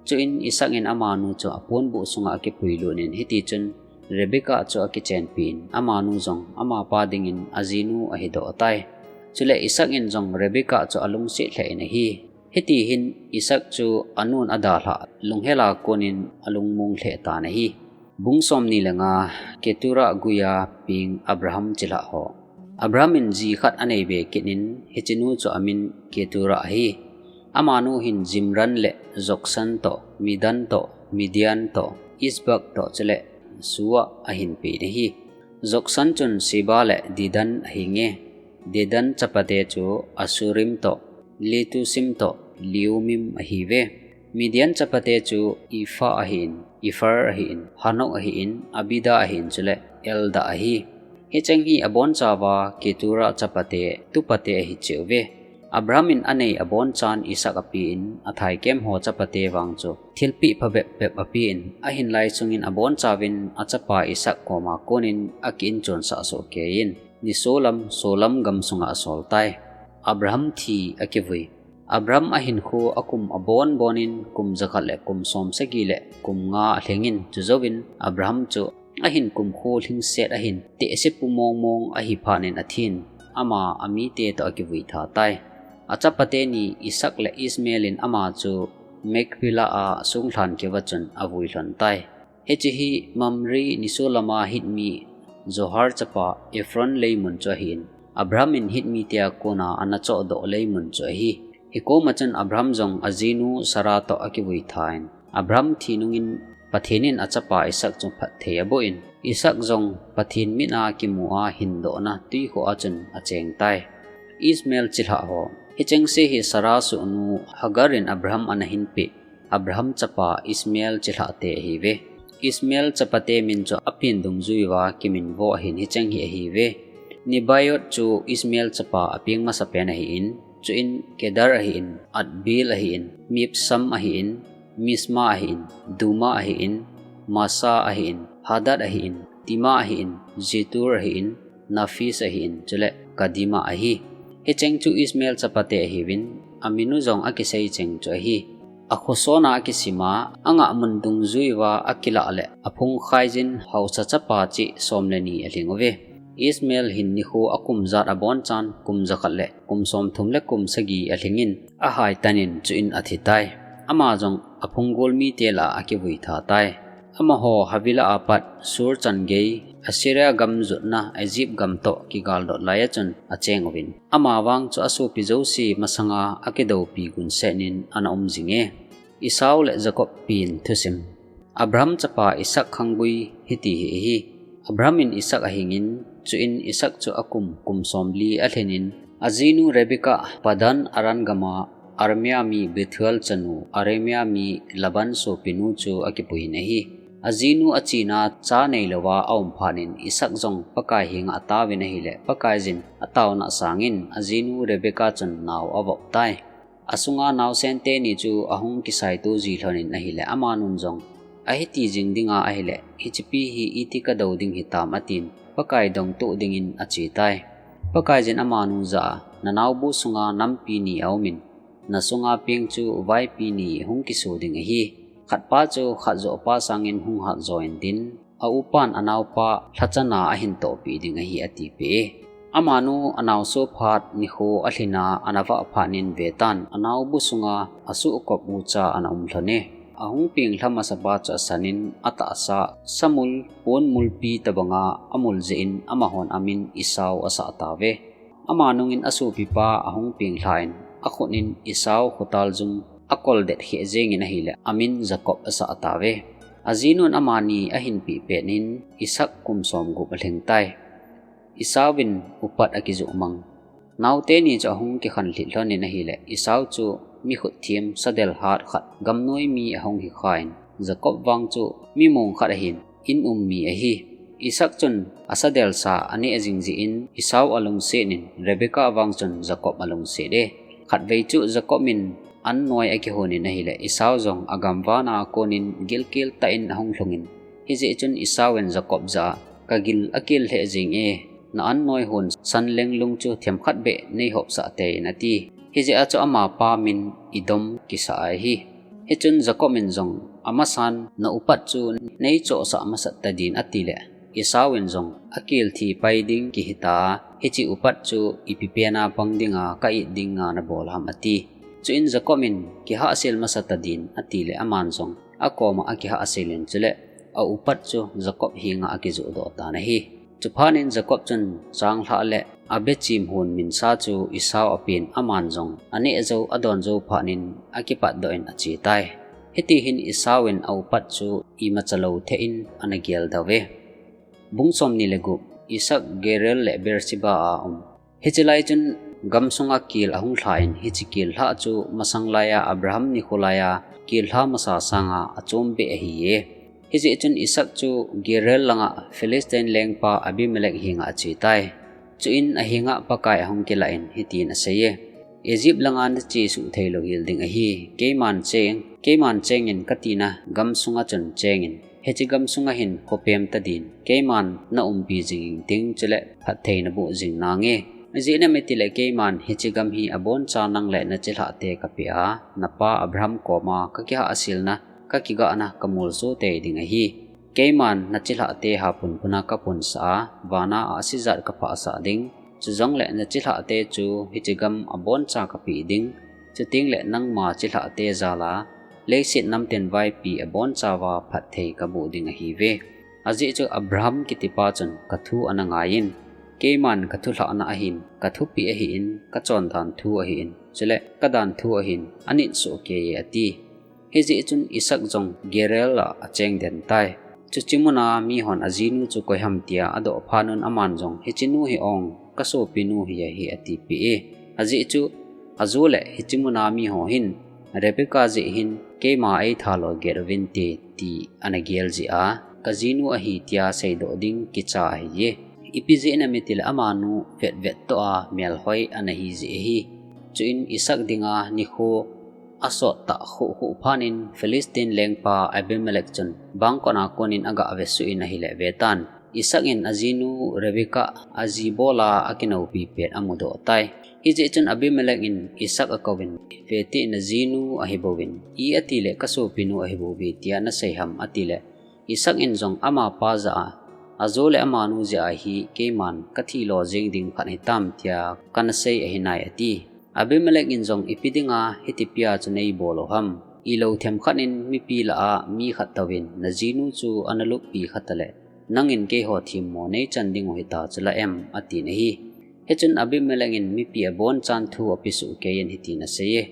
Chuin Isaac in amanu chu aponbuh sunga akipuilut in, hitichun Rebecca chu akichenpi in, amanu jong amapa dingin ajinu ahidoh tai. Chule Isaac in jong Rebecca chu alungset lheh in ahi. Hitihin Isaac chu anun adalhah lunghel a konin alungmong lheh tan ahi. Bung somni le nga. Keturah guia peng Abraham chilhah ho. Abraham in ji khat anei be kit in, hichenu chu amin Keturah ahi. Amanu hin Zimran le Jokshan toh, Medan toh, Midian toh, Ishbak toh, chule Shuah ahin peh in ahi. Jokshan chun Sheba le Dedan ahinge. Dedan chapate chu Asshurim toh, Letusim toh, Leummim ahiuve. Midian chapate chu Ephah ahin, Epher ahin, Hanoch ahin, Abida ahin, chule Eldaah ahi. Hicheng hi abonchauva Keturah chapate tupate ahi cheh uve. Abraham in anei abonchan Isaac apen, athaikem ho chapate vang chu thilpeh phabep bep apen, ahinlai sungin abonchauvin achapa Isaac koma konin akiinchonsah soh keiyin, nisolam Solam gamsunga asol tai. Abraham thi akivui. Abraham ahinkho akum abon bonin kum jakhat le kum somsagi le kum nga alhingin, chujouvin Abraham chu ahin kumkho lhingset ahin tehse pu mong mong ahi phatnin athin, ama amite toh akivui tha tai. Achapate ni Isaac le Ishmael in ama chu Machpelah a sunglhan keuva chun avui lhon tai. Hiche hi Mamre nisolama Hit mi Zohar chapa Ephron leimun chu ahin, Abraham in Hit mite a kona ana chohdoh leimun chu ahi. Hikoma chun Abraham jong ajinu Sarah toh akivui than, Abraham thi nungin Pathen in achapa Isaac chu phatthei aboh in, Isaac jong Pathen mit a kimu a hindohna tuikho a chun acheng tai. Ishmael chilhah ho. Hichengse hi Sarah sohnu Hagar in Abraham ana hinpeh Abraham chapa Ishmael chilhahte ahiuve. Ishmael chapate min chu apen dungjuiva kiminvo ahin, hicheng hi ahiuve. Nebaioth chu Ishmael chapa apeng masapen ahin, chuin Kedar ahin, Adbeel ahin, Mibsam ahin, Misma ahin, Duma ahin, Massa ahin, Hadad ahin, Tema ahin, Jetur ahin, Naphis ahin, chule Kedema ahi. Hicheng chu Ishmael chapate ahiuvin, aminu jong akisei cheng chu ahi. Akhosona akisima, angah mun dungjuiva akilah le aphung khaijin haosa chapa cheh som le ni alhing uve. Ishmael hin nikho akum jat abonchan kum jakhat le kum somthum le kum sagi alhingin, ahai tanin chuin athi tai. Ama jong aphung gol mite lah a akivui tha tai. Amaho Havilah a pat Shur chan gei Assyria gam jotna Egypt gam toh kigaldot lai a chun acheng uvin, ama vang chu asopi jouse masanga akidoupi gunsetnin ana um jinge. Esau le Jacob pen thusim. Abraham chapa Isaac khanggui hiti hi ahi. Abraham in Isaac ahingin, chuin Isaac chu akum kum somli alhinin, ajinu Rebekah Padan Aram gama Arameah mi Bethuel chanu, Arameah mi Laban sopinu chu akipuiyin ahi. Ajinu achena cha neilouva aum phatnin Isaac jong Pakai henga ataovin ahile, Pakaiyin ataona sangin ajinu Rebekah chun nao avop tai. Asunga naosen teni chu ahung kisaito ji lhonin ahile, amanun jong ahiti jing dinga ahile, hichepi hi iti kadou ding hitam atin, Pakai dongtoh dingin ache tai. Pakaiyin amanu jah a, nanaobu sunga nampi ni aumin, nasunga peng chu vaipi ni hung kiso ding ahi. Khatpa chu khatjohpa sangin hung hatjo intin, aupan anaopa lhachana ahin tohpeh ding ahi, atipeh e. Amanu anaoso phat nikho alhina anavah phatnin vetan, anaobu sunga asuhkop ucha ana um lhon e. Ahung penglha masapa chu asanin, atahsa samul pon mulpi tobanga amul jeh in amahon amin Esau asah tauve. Amanungin asopipa ahung penglhan, akhutnin Esau khotaljum akoldet kheh jengin ahile, amin Jacob asah tauve. Ajinun amani ahinpeh petnin Isaac kum somgup alhing tai. Esauvin upat akijoh mang. Naoteni chu ahung kikhanlhit lhonin ahile, Esau chu mikhut them sadelhat khat gamnoi mi ahung hikhan, Jacob vang chu mi mong khat ahin, in um mi ahi. Isaac chun asa delsa aneh jing jeh in Esau alungset in Rebekah vang chun Jacob alungset e. Khatvei chu Jacob in an noi akihon in ahile Esau jong agamvana konin gilkel tah in ahung lhung in, hijeh chun Esau in Jacob jah a, "Ka gil akel lheh jing e, na an noi hon san lenglung chu themkhat beh nei hopsah tei in," ati. Hijeh a chu amapa min Edom kisah ahi. Hichun Jacob in jong amasan, "Na upat chu nei chohsah masat tadin," atile Esau in jong, "Akel thi pai ding kihi ta, hiche upat chu ipi pen a pang dinga ka it dinga na bol ham," ati. Chuin Jacob in, "Kihahsel masa tadin," atile aman jong akoma akihahsel in chule a upat chu Jacob henga akijoh doh tan ahi. Chuphat in Jacob chun changlhah le abechim hon minsa chu Esau apen, aman jong aneh jou adon jou phat in akipat doh in ache tai. Hiti hin Esau in a upat chu imacha lou thei in ana gel doh uve. Bung somni le gup. Isaac, Gerar le Beersheba a um. Hiche lai chun gamsunga kel ahung lha in, hiche kel lhah chu masang laiya Abraham nikho laiya kel lha masa sanga achom beh ahi e. Hijeh chun Isaac chu Gerar langa Philistine lengpa Abimelech henga ache tai. Chuin ahenga Pakai ahung kilah in hitin asei e, "Egypt langa nache suh thei lou hel ding ahi. Keiman cheng, keiman chengin katina gamsunga chun chengin, hiche gamsunga hin khopem tadin keiman na umpi jing ding chule phatthei naboh jing nange. Ajeh inem itile keiman hiche gam hi aboncha nang le nachilhah te kapeh a, napa Abraham koma kakihahsel na, kakigah na kamolso tei ding ahi. Keiman nachilhah te ha punpuna kapunsah a, vana ahsi jat kaphahsah ding. Chujongle nachilhah te chu hiche gam aboncha kapeh ding. Chuteng le nangma chilhah te jal a leiset namtin vaipi aboncha uva phatthei kaboh ding ahiuve." Ajeh chu Abraham kitipa chun kathu ana ngai in, "Keiman kathulhahna ahin, kathupeh ahin, kachondan thu ahin, chule kadan thu ahin, anit soh kei e," ati. Hijeh chun Isaac jong Gerar a acheng den tai. Chuche muna mihon ajinu chu koi ham tia adoh phat un aman jong, "Hiche nu hi ong, kasopinu hi ahi," atipeh e. Ajeh chu ajo le hiche muna miho hin, "Rebekah jeh hin keima eitha lo get uvinte," ti ana gel jeh a, "Kajinu ahi," tia seidoh ding kicha ahi e. Ipi jeh inem itile amanu vetvet toh a melhoi ana hi jeh ahi. Chuin Isaac dinga nikho asot tah khuh khuh phat in Philistine lengpa Abimelech chun bangkot a konin agah vesuh in ahile vetan, Isaac in ajinu Rebekah aji bola akinoupi pet amudoh tai. Hijeh chun Abimelech in Isaac akouvin, "Vete, najinu ahi bouvin, i atile kasopinu ahi bouve tia nasei ham?" atile Isaac in jong amapa jah a, "Ajo le amanu jeh a hi keiman kathi lo jeng ding khat hitam tia kana sei ahi nai," ati. Abimelech in jong, "Ipi dinga hiti pia chu nei bol u ham? Ilou themkhat in mipi lah a mi khat touvin najinu chu ana luppi kha tale, nangin keiho themmo nei chan ding u hita chu la em?" atin ahi. Hichun Abimelech in mipi abonchan thu apesuh kei in hitin asei e,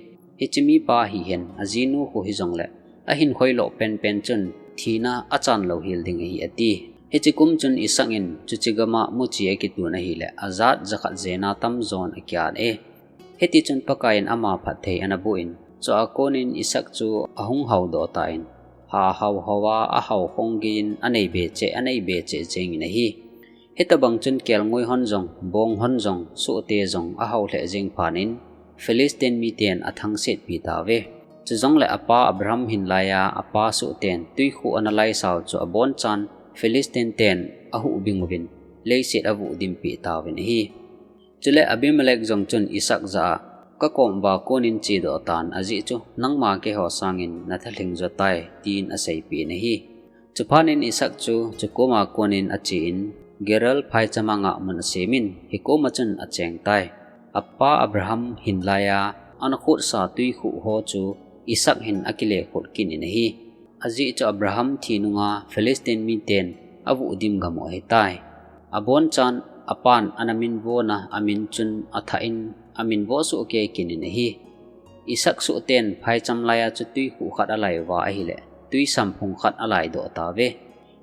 "Hiche mipa hihen ajinu khu hijongle ahin khoilo penpen chun thina achan lou hel ding ahi," ati. Hiche kum chun Isaac in chuche gama muchi akitun ahile ajat jakhat jena tamjon akian e. Hitichun Pakaiyin ama phatthei ana boh in, chua konin Isaac chu ahung haodoh tan, ha hao hao a ahao khong geiyin anei be cheh, anei be cheh jengin ahi. Hitobang chun kelngoi hon jong, bong hon jong, sohte jong ahao lheh jeng phat in Philistine miten athangsetpi tauve. Chujongle apa Abraham hin laiya apa sohten tuikhuh ana laisau chu abonchan Philistine ten ahuhbing uvin, leiset avuhdim peh tauvin ahi. Chule Abimelech jong chun Isaac jah a, "Kakom uva konin chedoh tan, ajeh chu nangma keiho sangin nathalhing jo tai," tin aseipeh in ahi. Chuphat in Isaac chu chukoma konin achen, Gerar phaicham a ngahmun asemin, hikoma chun acheng tai. Apa Abraham hin laiya ana khutsa tuikhuh ho chu Isaac hin akile khut kit in ahi. Ajeh chu Abraham thi nunga Philistine miten avuhdim gam u ahitai. Abonchan apan ana minvona amin chun athah in aminvo soh kei kit in ahi. Isaac sohten phaicham laiya chu tuikhuh khat alai uva ahile, twi samphung khat alaidoh tauve.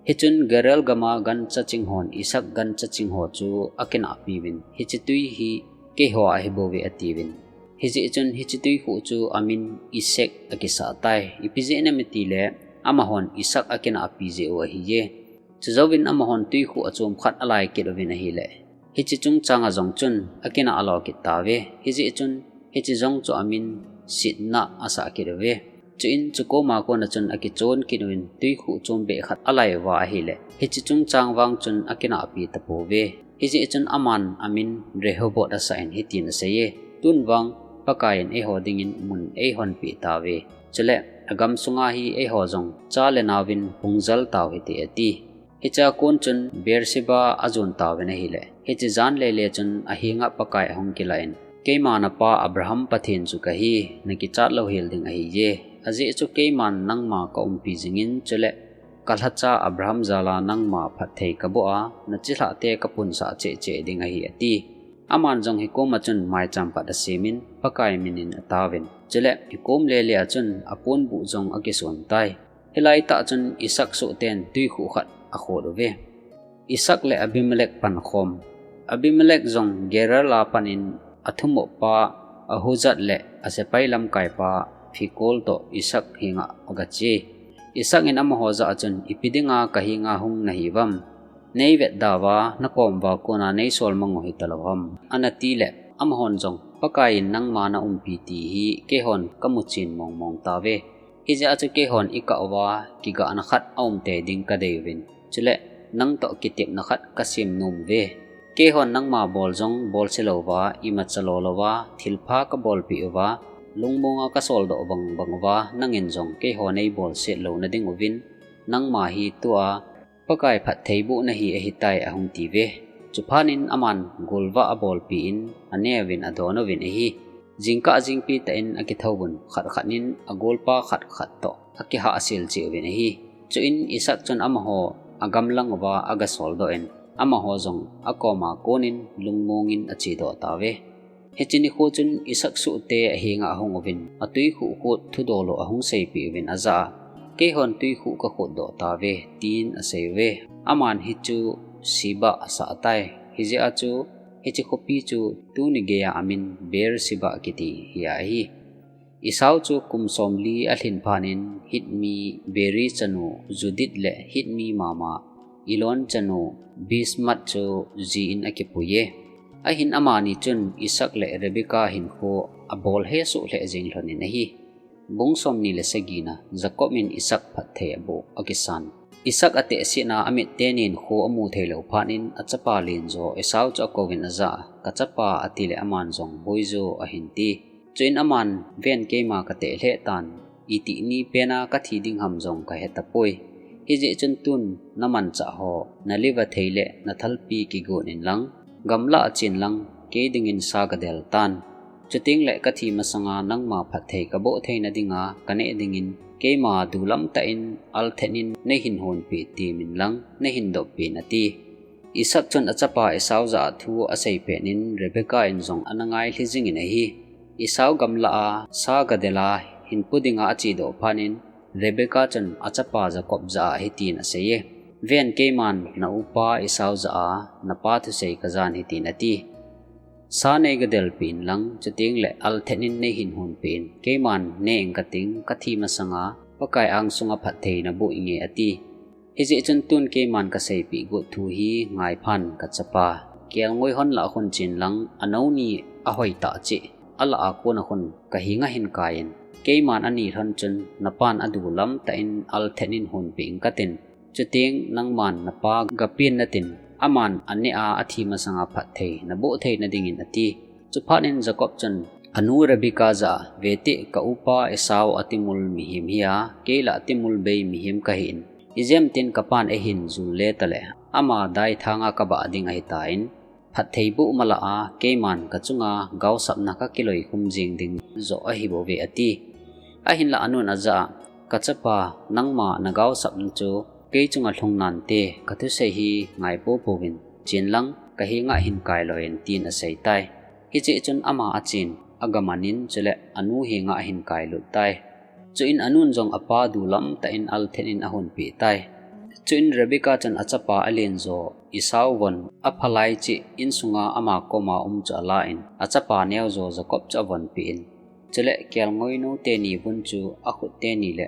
Hichun Gerar gama gancha ching hon Isaac gancha ching ho chu akinahpi uvin, "Hiche twi hi keiho a ahi bouve," atiuvin. Hijeh chun hiche tuikhuh chu amin Esek akisah tai. Ipi jeh inem itile, amahon Isaac akinahpi jeh u ahiye. Chujouvin amahon twikhuh achom khat alai kit uvin ahile, hiche chungchang a jong chun akinah alo kit tauve. Hijeh chun hiche jong chu amin Sitnah asah kit uve. Chuin chukoma kona chun akichon kit uvin twikhuh chom beh khat alai uva ahile, hiche chungchang vang chun akinahpi tapouve. Hijeh chun aman amin Rehoboth asah in hitin aseiye: Tun vang Pakaiyin eiho dingin mun eihonpeh tauve. Chule agam sunga hi eiho jong cha le naovin hung jal tau hite, ati. Hichea kon chun Beersheba ajon tauvin ahile, hiche jan lele chun ahenga Pakai ahung kilah in, Keima napa Abraham Pathen chu kahi, nakichat louhel ding ahiye. Ajeh chu keiman nangma kaumpi jingin, chule kalhacha Abraham jala nangma phatthei kaboh a, nachilhahte kapunsah cheh cheh ding ahi, ati. Aman jong hikoma chun maicham khat asemin, Pakai minin ataovin. Chule hikom lele a chun aponbuh jong akison tai. Hilai tah chun Isaac sohten twikhuh khat akhot uve. Isaac le Abimelech pankhom. Abimelech jong Gerar a panin athumop pa Ahuzzath le asepai lamkaipa Phikol toh Isaac henga agache. Isaac in amaho jah a chun, Ipi dinga kahenga hung nahiuvam? Neivetda uva, nakom uva kona neisol mang u hitalou ham? Anati le, amahon jong, Pakaiyin nangma naumpi ti hi keihon kamuchen mong mong tauve. Hijeh a chu keihon ikah uva, kigahna khat aum tei ding kadei uvin, chule nangtoh kitepna khat kasem nom uve. Keihon nangma bol jong bolse louva, imacha lo louva, thilpha kabolpeh uva, lungmonga kasoldoh bang bang uva, nangin jong keiho neibolset louna ding uvin, nangma hi tua Pakai phattheiboh nahi ahitai, ahung tiuve. Chuphatnin aman golvah abolpeh in, aneuvin adon uvin ahi. Jingkah jingpi tah in akithouvun, khat khat nin agolpa khat khat toh akihahsel cheh uvin ahi. Chuin Isaac chun amaho agamlang uva agasoldoh in, amaho jong akoma konin lungmongin achedoh tauve. Hiche nikho chun Isaac sohte ahenga ahung uvin, atwikhuh khot thudol u ahung seipeh uvin ajah a, Keihon twikhuh kakhotdoh tauve, tin aseiuve. Aman hichu Seba asah tai. Hijeh a chu hiche khopi chu tuni geiya amin Beersheba kiti hi ahi. Esau chu kum somli alhin phatnin Hit mi Beeri chanu Judith le Hit mi mama Elon chanu Basemath chu ji in akipuiye. Ahin amani chun Isaac le Rebekah hinkho abol hesoh lheh jeng lhonin ahi. Bung somni le sagina. Jacob in Isaac phatthei aboh akisan. Isaac atehsetna a amit teni in kho amu theilou phatnin achapa lenjo Esau chu akouvin ajah a, Kachapa, atile aman jong, Hoijo, ahin ti. Chuin aman, Ven, keima kateh lheh tan, itih ni pena kathi ding ham jong kahetapoi. Hijeh chun tun namanchah ho, naliva thei le nathalpi kigon inlang, gamlah a chen lang, kei dingin sa gadel tan. Chutengle kathi masanga nangma phatthei kaboh theina dinga kaneh dingin, keima dulam tah in althet in neihin honpeh temin lang, neihin doppeh in, ati. Isaac chun achapa Esau jah a thu aseipetnin Rebekah in jong ana ngailhi jingin ahi. Esau gamlah a sa gadel a hinpo dinga achedoh phatnin, Rebekah chun achapa Jacob jah a hitin aseiye: Ven, keiman naupa Esau jah a napa thusei kajan hitin, ati. Sa neigadelpeh inlang, chutengle althet in neihin honpeh in, keiman neh ing kating, kathi masanga Pakai angsunga phatthei naboh inge, ati. Hijeh chun tun keiman kaseipeh got thu hi ngaiphan, kachapa. Kelngoi hon lah a khun chen lang, anou ni ahoitah cheh alah a kona khun kahenga hin kaiyin, keiman ani lhon chun napan adulam tah in althet in honpeh ing katin. Chuteng nangman napa gapen natin, aman aneh a athi masanga phatthei naboh theina dingin, ati. Chuphatnin Jacob chun, Anu Rebekah jah a, Veteh, kaupa Esau atimul mihem hi a, kei lah timul bei mihem kahin, ijemtin kapan eihin jul le tale ama daithanga kabah ding ahitan, phatthei boh malah a keiman kachunga gaosapna kakiloikhum jeng ding joh ahibouve, ati. Ahinlah anun ajah a, Kachapa, nangma nagaosapna chu kei chunga lhung nante, kathusei hi ngaipopouvin, chen lang kahenga hin kailoiyin, tin aseitai. Hijeh chun ama achen, agamanin, chule anu henga ahin kailut tai. Chuin anun jong apa dulam tah in althet in ahonpeh tai. Chuin Rebekah chun achapa alenjo Esau von aphalai cheh insunga ama koma um chu alan, achapa neojo Jacob chu avonpeh in, chule kelngoinou teni von chu akhut teni le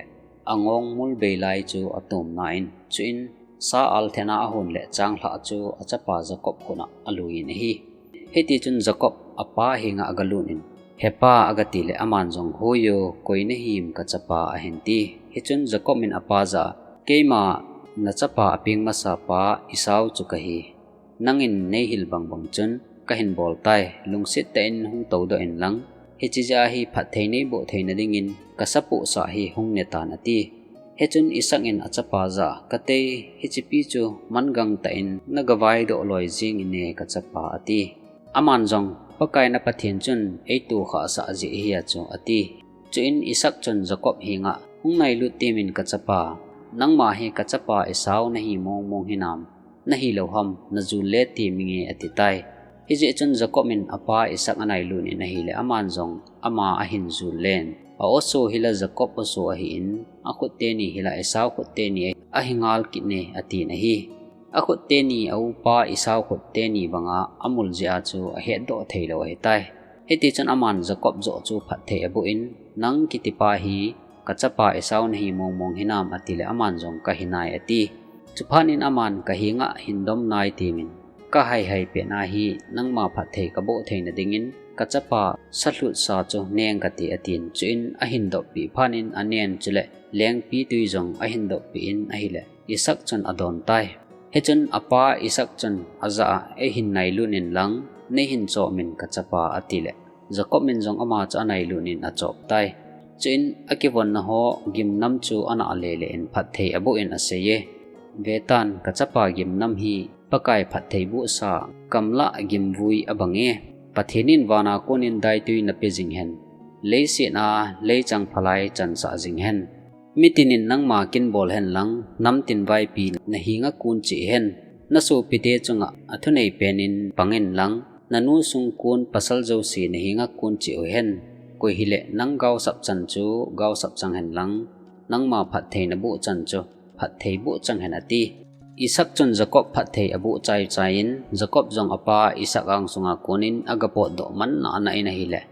angong mulbei lai chu atomna in, chuin sa althena ahon le changlhah chu achapa Jacob khut a aluiyin ahi. Hitichun Jacob apa henga agalut in, "Hepa," agati le aman jong, "Hoiyo, koi nahim, kachapa," ahin ti. Hichun Jacob in apa jah a, "Keima nachapa apeng masa pa Esau chu kahi. Nangin neihil bangbang chun kahin bol tai, lungset tah in hung toudoh inlang, hiche jeh a hi phatthei neiboh theina dingin kasapohsah hi hung netan," ati. Hichun Isaac in achapa jah a, "Katei, hichepi chu mangang tah in nagavaidoh loi jing in e, kachapa," ati. Aman jong, "Pakai na Pathen chun eitohkhah sah jeh ahi a chu," ati. Chuin Isaac chun Jacob henga, "Hung nailut temin, kachapa, nangma hi kachapa Esau nahi mongmong hinam, nahilou ham, najul le teminge," ati tai. Hijeh chun Jacob in apa Isaac anailut in ahile, aman jong ama ahin jul len. A-oso hi la Jacob oso ahin, akhut teni hi la Esau khut teni ahi ngal kit e, atin ahi. Akhut teni a upa Esau khut teni banga amul jeh a chu ahetdoh theilou ahitai. Hitichun aman Jacob joh chu phatthei aboh in, "Nang kitipa hi kachapa Esau nahi mongmong hinam," ati le aman jong, "Kahi nai," ati. Chuphat in aman, "Kahenga hin dom nai temin, kahaihai pet a hi nangma phatthei kaboh theina dingin kachapa salhut sa chu neng kate," atin. Chuin ahin doppeh phat in anen, chule lengpitwi jong ahin doppeh in ahile, Isaac chun adon tai. Hichun apa Isaac chun ajah a, "Eihin nailut inlang, neihin chomin, kachapa," ati le, Jacob in jong ama chu anailut in achop tai. Chuin akivonna ho gimnam chu anah lele in phatthei aboh in aseiye, "Vetan, kachapa gimnam hi Pakai phatthei bohsa kamlah gimvui abange. Pathen in vana konin daitwi nape jing hen, leiset a leichang phalai chansah jing hen. Mitin in nangma kin bol henlang, namtin vaipi nahenga kon cheh hen. Nasopite chunga athunei pen in pang inlang, nanu sung kon pasal jouse nahenga kon cheh uhen. Koi hile nang gaosap chan chu gaosap chang henlang, nangma phatthei naboh chan chu phatthei boh chang hen," ati. Isaac chun Jacob phatthei aboh chaichai in, Jacob jong apa Isaac angsunga konin agapotdoh manna ana in ahile,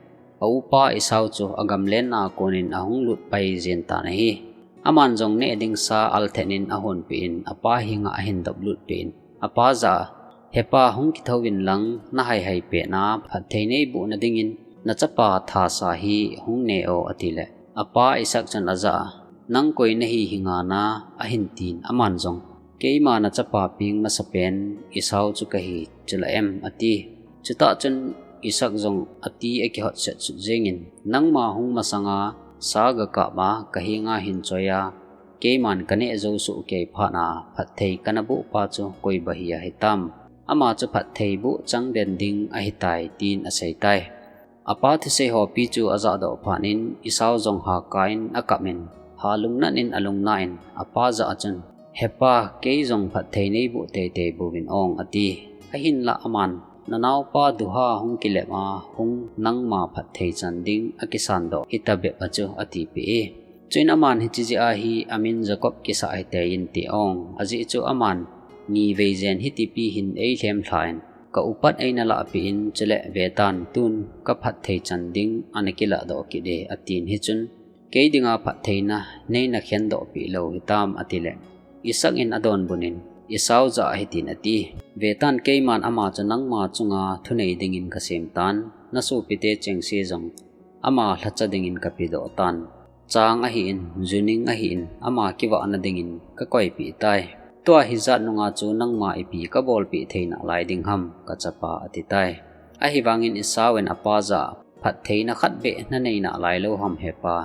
a upa Esau chu agamlenna a konin ahung lut pai jeng tan ahi. Aman jong neh ding sa altheh in ahonpeh in, apa henga ahin doplut peh in, apa jah a, "Hepa, hung kithou inlang, nahaihai pet a phatthei neibohna dingin nachapa thasa hi hung ne o," ati le, apa Isaac chun ajah a, "Nang koi nahi hinga na?" ahin tin, aman jong, "Keima nachapa peng masapen Esau chu kahi, chula em?" ati. Chutah chun Isaac jong ati akihotset sut jengin, "Nangma hung masanga sa gakap a kahenga hin choi a, keiman kaneh jou soh kei phat a phatthei kanaboh pa chu koi bah hi ahitam? Ama chu phatthei boh chang den ding ahitai," tin asei tai. Apa thusei hopi chu ajahdoh phat in Esau jong hakah in akap in, halungnat in alungna in, apa jah a chun, "Hepa, kei jong phatthei neiboh teitei bouvin ong," ati. Ahinlah aman, "Nanaopa duha hung kilep a hung nangma phatthei chan ding akisandoh hitabep a chu," atipeh e. Chuin aman, "Hiche jeh a hi amin Jacob kisah hitei inte ong, ajeh chu aman ni vei jen hitipi hin eilhem lha in, ka upat eina lahpeh in, chule vetan tun kaphatthei chan ding ana kilahdoh kit e," atin, hichun, "Kei dinga phattheina neina khendoh peh lou hitam?" ati le, Isaac in adonbut in, Esau jah a hitin ati, "Vetan, keiman ama chu nangma chunga thunei dingin kasem tan, nasopite chengse jong ama lhacha dingin kapedoh tan. Chang ahin, juning ahin, ama kivahna dingin kakoipeh tai. Tua hijat nunga chu nangma ipi kabolpeh thei nalai ding ham, kachapa," ati tai. Ahivangin Esau in apa jah a, "Phattheina khat beh nanei nalai lou ham, hepa?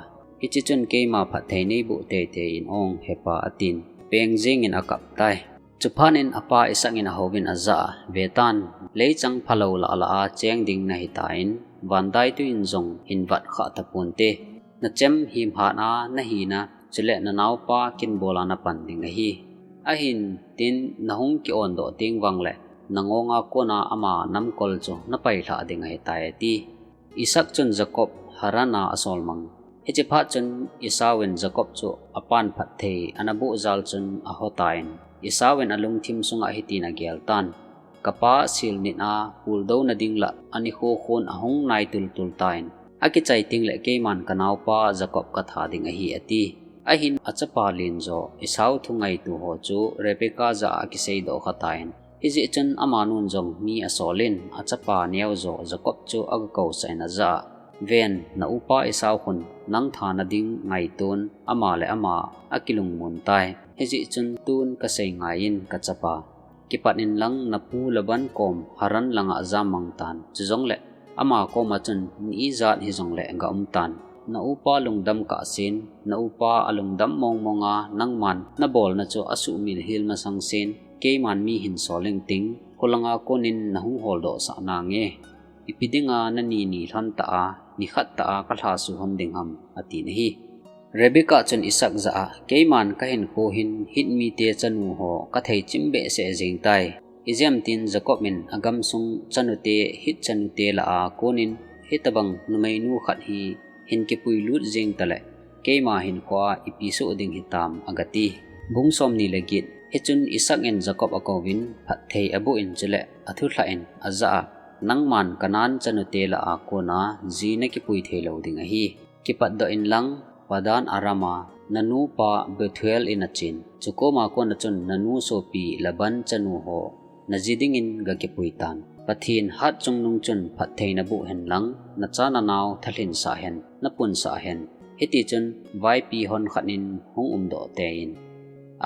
Hiche chun keima phatthei neiboh teitei in ong, hepa," atin, peng jengin akap tai. Chuphat in apa Isaac in ahouvin ajah a, "Vetan, leichang phalou lahlah a cheng ding nahitan, vandaitwi in jong hin vat khah taponte. Nachem himhat a nahina, chule nanaopa kinbol a napan ding ahi. Ahin tin nahung ki-ondoh teng vangle, nangonga kona ama namkol chu napailhah ding ahitai," ati. Isaac chun Jacob Haran a asolmang. Hiche phat chun Esau in Jacob chu apan phatthei anaboh jal chun ahotan, Esau in alungthim sunga hitin agel tan, "Kapa silnit a puldouna ding lah anikho khon ahung nai tultul tan, akichai tengle keiman kanaopa Jacob katha ding ahi," ati. Ahin achapa lenjo Esau thu ngaito ho chu Rebekah jah a akiseidoh kha tan. Hijeh chun amanun jong mi asolin achapa neojo Jacob chu aga kousah in ajah a, "Ven, na upa Esau khun nang thana ding ngaiton ama le ama akilungmon tai. Hijeh chun tun kasei ngaiyin kachapa. Kipat inlang napu Laban kom Haran langa jamang tan. Chujongle ama koma chun ni ijat hijongle ga um tan. Na upa lungdam kahsen, na upa alungdam mongmonga nangman nabolna chu asuhmil hel masangsen, keiman mi hin sol inting, khulanga konin nahung holdohsah nange. Ipi dinga nani ni lhon tah a, nikhat tah a kalhasuh hon ding ham?" atin ahi. Rebekah chun Isaac jah a, "Keiman kahinkho hin Hit mite chanu ho kathei chim behseh jeng tai. Ijemtin Jacob in agamsung chanute Hit chanute lah a konin hitobang numeinu khat hi hin kipui lut jeng tale, keima hinkhoa ipi soh ding hitam?" agati. Bung somni le get. Hichun Isaac in Jacob akouvin phatthei aboh in chule athu lhah in ajah a, "Nangman Canaan chanute lah a kona ji nakipui theilou ding ahi. Kipatdoh inlang Padan Aram a nanupa Bethuel in achen. Chukoma kona chun nanu sopi Laban chanu ho naji dingin gakipui tan. Pathen hat chungnung chun phatthei naboh henlang, nacha nanao thalhinsah hen, napunsah hen. Hitichun vaipi hon khat in hung umdoh tein.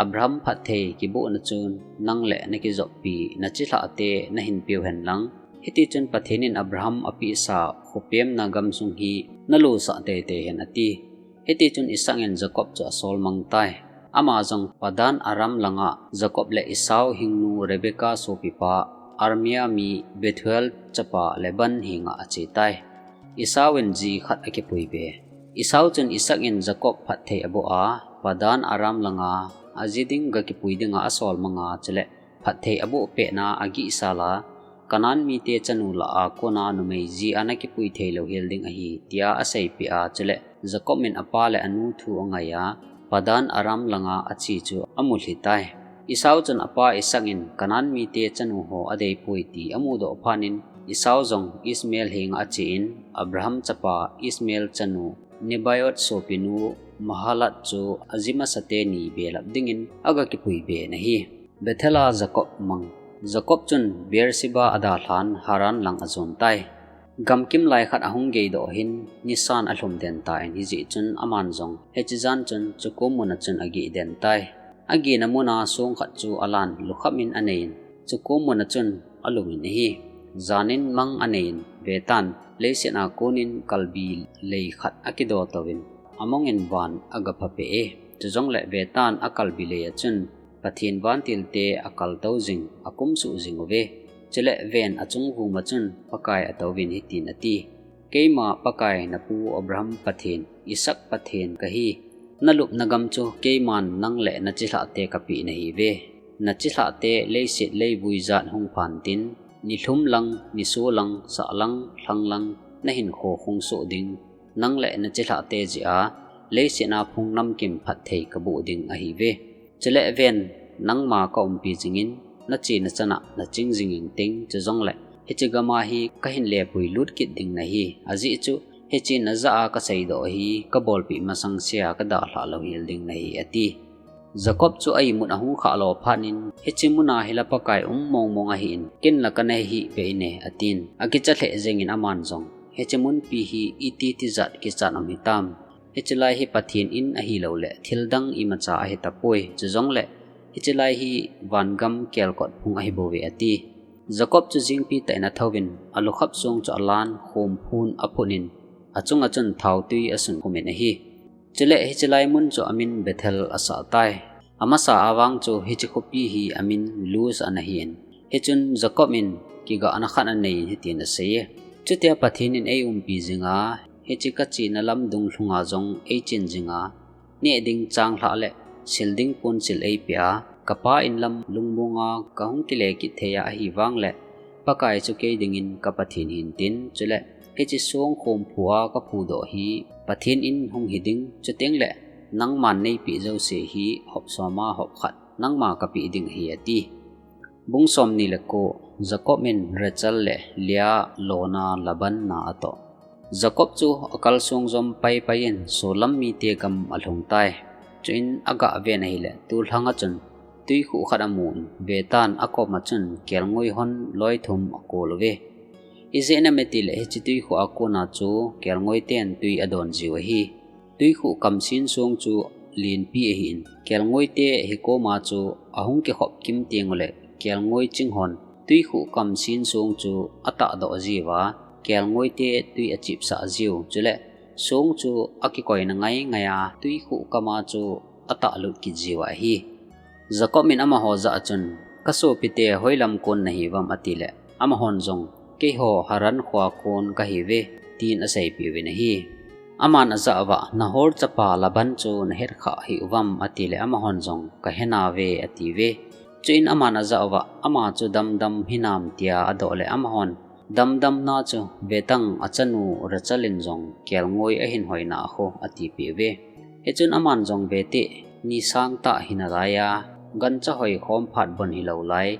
Abraham phatthei kibohna chun nang le nakijoppi nachilhahte nahin peu henlang. Hitichun Pathen in Abraham apehsa khopemna gamsung hi nalosah teitei hen," ati. Hitichun Isaac in Jacob chu asol mang tai. Ama jong Padan Aram langa Jacob le Esau hingnu Rebekah sopipa Arameah mi Bethuel chapa Laban henga ache tai. Esau in ji khat akipui be. Esau chun Isaac in Jacob phatthei aboh a, Padan Aram langa aji ding gakipui dinga asol manga chule phatthei aboh pehna agihsal a, "Canaan mite chanu lah a kona numei ji a nakipui theilou hel ding ahi," tia aseipeh a, chule Jacob in apa le anu thu angai a, Padan Aram langa ache chu amulhi tai. Esau chun apa Isaac in Canaan mite chanu ho adeipoi ti amudoh phat in, Esau jong Ishmael henga achen, Abraham chapa Ishmael chanu Nebaioth sopinu Mahalath chu aji masate ni belap dingin agakipui be in ahi. Bethel a Jacob mang. Jacob chun Beersheba adalhan Haran lang ajon tai. Gamkim lai khat ahung geidoh hin, nisan alhum den tan, hijeh chun aman jong hiche jan chun chukom muna chun ageh den tai. Agehna muna song khat chu alan lukham in aneiyin, chukom muna chun alungin ahi. Janin mang aneiyin, vetan, leiset a konin kalbi lei khat akidoh touvin, amongin van agapha peh e. Chujongle vetan akalbi lei a chun Pathen vantilte akaltou jing, akumsuh jing uve. Chule ven achung vum a chun Pakai atouvin hitin ati, "Keima Pakai napu Abraham Pathen, Isaac Pathen kahi. Nalupna gam chu keiman nang le nachilhahte kapeh nahiuve. Nachilhahte leiset leivui jat hung phan tin, nilhum lang, niso lang, sah lang, lhang lang, nahinkho hung soh ding, nang le nachilhahte jeh a leiset a phung namkim phatthei kaboh ding ahiuve. Chule ven, nangma kaumpi jingin, nachena chana naching jing inting, chujongle hiche gam a hi kahin lepui lut kit ding nahi. Ajeh chu hiche najah a kaseidoh hi kabolpeh masang sea kadalhah lou hel ding nahi," ati. Jacob chu a-imut ahung khah lou phat in, "Hiche muna hi la Pakai um mongmong ahin, ken la kana hih peh in e," atin. Akicha lheh jengin aman jong, "Hiche munpi hi iti tijat kichat um hitam? Hiche lai hi Pathen in ahilou le thildang imacha ahitapoi. Chujongle hiche lai hi vangam kelkot phung ahibouve," ati. Jacob chu jingpi tah in athouvin, alukhap song chu alan, khomphun aphun in, achunga chun thaotui asunkhum in ahi. Chule hiche lai mun chu amin Bethel asah tai. Amasa a vang chu hiche khopi hi amin Luz ana hin. Hichun Jacob in kigahna khat aneiyin hitin aseiye, "Chutia Pathen in eiumpi jinga, hiche kachena lam dunglhunga jong eichen jinga, neh ding changlhah le sil ding ponsil eipeh a, kapa in lam lungmonga kahung kile kit thei a ahivangle, Pakai chu kei dingin ka Pathen hintin, chule hiche song khomphu a kaphudoh hi Pathen in hung hiding, chuteng le nangman neipeh jouse hi hop som a hop khat nangma kapeh ding ahi," ati. Bung somni le ko. Jacob in Rachel le Leah lona Laban na atoh. Jacob chu akalsong jom paipai in solam mite gam alhung tai. Chuin aga ven ahile, tulhang a chun tuikhuh khat amun, vetan akoma chun kelngoi hon loi thum akol uve. Ijeh inem itile hiche tuikhuh a kona chu kelngoi ten tui adon jiu ahi. Tuikhuh kamsin song chu lenpi ahin, kelngoi te hikoma chu ahung kikhop kim teng ule, kelngoi ching hon tuikhuh kamsin song chu atahdoh jiuva, kelngoi te tui achipsah jiu. Chule song chu akikoina ngai ngai a, tuikhuh kama chu atahlut kit jiu ahi. Jacob in amaho jah a chun, "Kasopite, hoilam kon nahiuvem?" atile, amahon jong, "Keiho Haran khoa kon kahiuve," tin aseipeh uvin ahi. Aman ajah uva, "Nahor chapa Laban chu nahet khah hih uvem?" atile, amahon jong, "Kahe nauve," atiuve. Chuin aman ajah uva, "Ama chu damdam hinam?" tia adoh le, amahon, "Damdam na chu, vetang achanu Rachel in jong kelngoi ahin hoina khu," atipeh uve. Hichun aman jong, "Vete, ni sangtah hinalai a, gancha hoi khom phat bon hilou lai,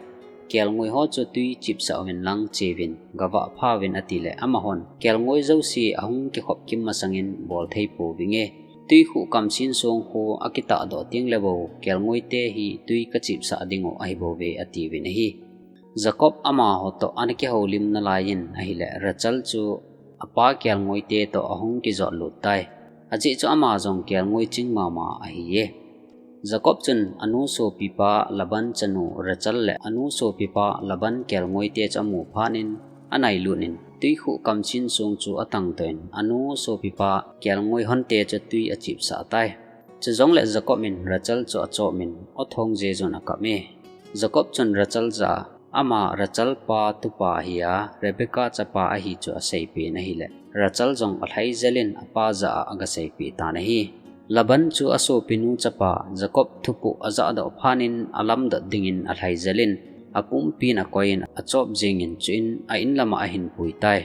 kelngoi ho chu tui chipsah uvin lang cheuvin, gavah pha uvin," atile, amahon, "Kelngoi jouse ahung kikhop kim masangin bol thei pouvinge. Tuikhuh kamsin song khu akitahdoh teng le bou, kelngoi te hi tui kachipsah diu ahibouve," atiuvin ahi. Jacob amaho toh ana kihoulim nalaiyin ahile, Rachel chu apa kelngoi te toh ahung kijot lut tai. Ajeh chu ama jong kelngoi ching mama ahiye. Jacob chun anu sopipa Laban chanu Rachel le anu sopipa Laban kelngoi te chu amu phat in anailut in, tuikhuh kamsin song chu atangtoh in, anu sopipa kelngoi hon te chu tui achipsah tai. Chujongle Jacob in Rachel chu achop in, aw thong jejun akap e. Jacob chun Rachel jah a, "Ama Rachel pa tupa ahi a, Rebecca chapa ahi," chu aseipeh in ahile, Rachel jong alhai jel in apa jah a agaseipeh tan ahi. Laban chu asopinu chapa Jacob thupoh ajahdoh phat in alamdot dingin alhai jel in, apumpin akoi in achop jeng in, chuin a-in lam a ahin pui tai.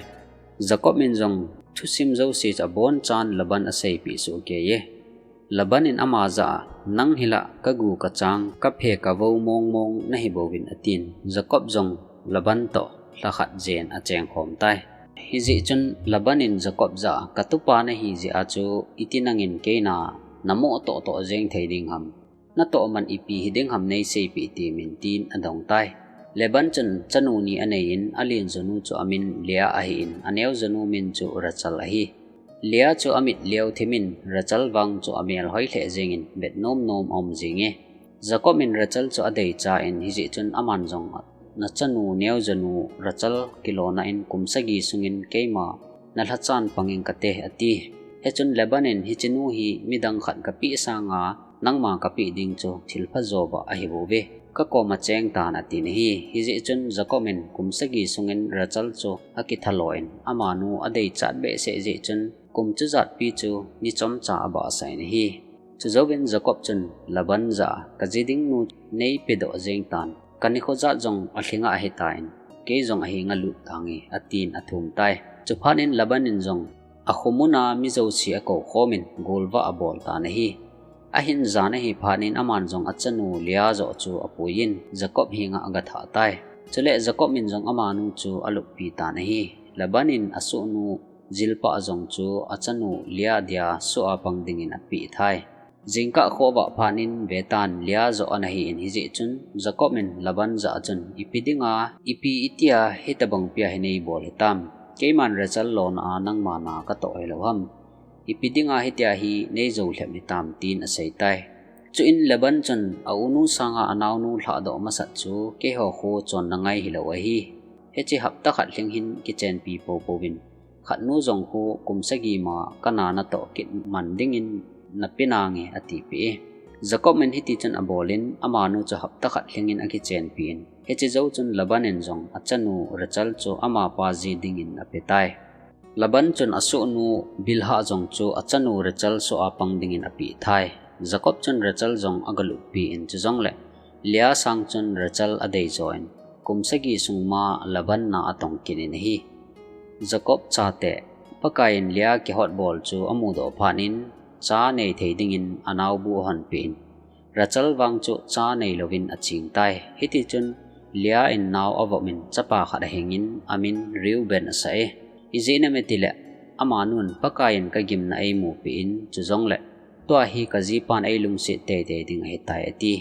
Jacob in jong thusim jouse chu abonchan Laban aseipeh soh keiye. Laban in ama jah a, "Nang hi la kagu kachang, kaphe kavou mong mong nahi bouvin," atin. Jacob jong Laban toh lhakhat jen acheng khom tai. Hijeh chun Laban in Jacob jah a, "Katupa nahi jeh a chu iti nangin keina namoh toh toh jeng thei ding ham? Natoh man ipi hiding ham neiseipeh temin," tin adong tai. Laban chun chanu ni anei in, alen jonu chu amin Leah ahin, aneo jonu min chu Rachel ahi. Leah chu amit leo thim in, Rachel vang chu amel hoi lheh jeng in, bet nom nom aum jenge. Jacob in Rachel chu adeicha in, hijeh chun aman jong, "Nachanu neo jonu Rachel kilona in kum sagi sungin keima nalhachan pang ing kate," ati. Hichun Laban in, "Hichenu hi midang khat kapeh sanga nangma kapeh ding chu thilpha jo ba ahi bouve. Kakoma cheng tan," atin ahi. Hijeh chun Jacob in kum sagi sungin Rachel chu akithalo in, amanu adeichat behseh jeh chun, kum chujatpi chu ni chomcha abahsah in ahi. Chujouvin Jacob chun Laban jah a, "Kaji ding nu neipedoh jeng tan, kanikho jat jong alhinga ahitan, kei jong ahenga lut tange," atin athum tai. Chuphat in Laban in jong akhomun a mi jouse akou khom in golvah abol tan ahi. Ahin jan ahi phat in aman jong achanu Leah joh chu apuiyin Jacob henga agathah tai. Chule Jacob in jong amanu chu aluppi tan ahi. Laban in asohnu Zilpah jong chu achanu Leah dia soh a pang dingin apeh tai. Jingkah khovah phat in vetan Leah joh ana hin, hijeh chun Jacob in Laban jah a chun, "Ipi dinga, ipi itia hitobang pia hi neibol hitam? Keiman Rachel lona a nangma na katoh hilou ham? Ipi dinga hitia hi neijou lhep hitam?" tin asei tai. Chuin Laban chun aunu sanga anaonu lhahdoh masat chu keiho khu chonna ngai hilou ahi. Hiche hapta khat lhing hin kichenpi poupou vin, khatnu jong khu kum sagi ma kana natoh kit man dingin nape nange, atipeh e. Jacob in hitichun abolin, amanu chu hapta khat lhingin akichenpi in, hiche jou chun Laban in jong achanu Rachel chu amapa ji dingin ape tai. Laban chun asohnu Bilhah jong chu achanu Rachel soh a pang dingin apeh tai. Jacob chun Rachel jong agaluppi in, chujongle Leah sang chun Rachel adeijo in, kum sagi sung ma Laban na atong kit in ahi. Jacob chate, Pakaiyin Leah kihotbol chu amudoh phat in, cha nei thei dingin anaobu ahonpeh in, Rachel vang chu cha neilouvin aching tai. Hitichun Leah in nao avop in, chapa khat ahingin amin Reuben asah e. Ijeh inem itile, amanun, Pakaiyin kagimna eimupeh in, chujongle Tua hi kajipan eilungset teitei ding ahitai, ati.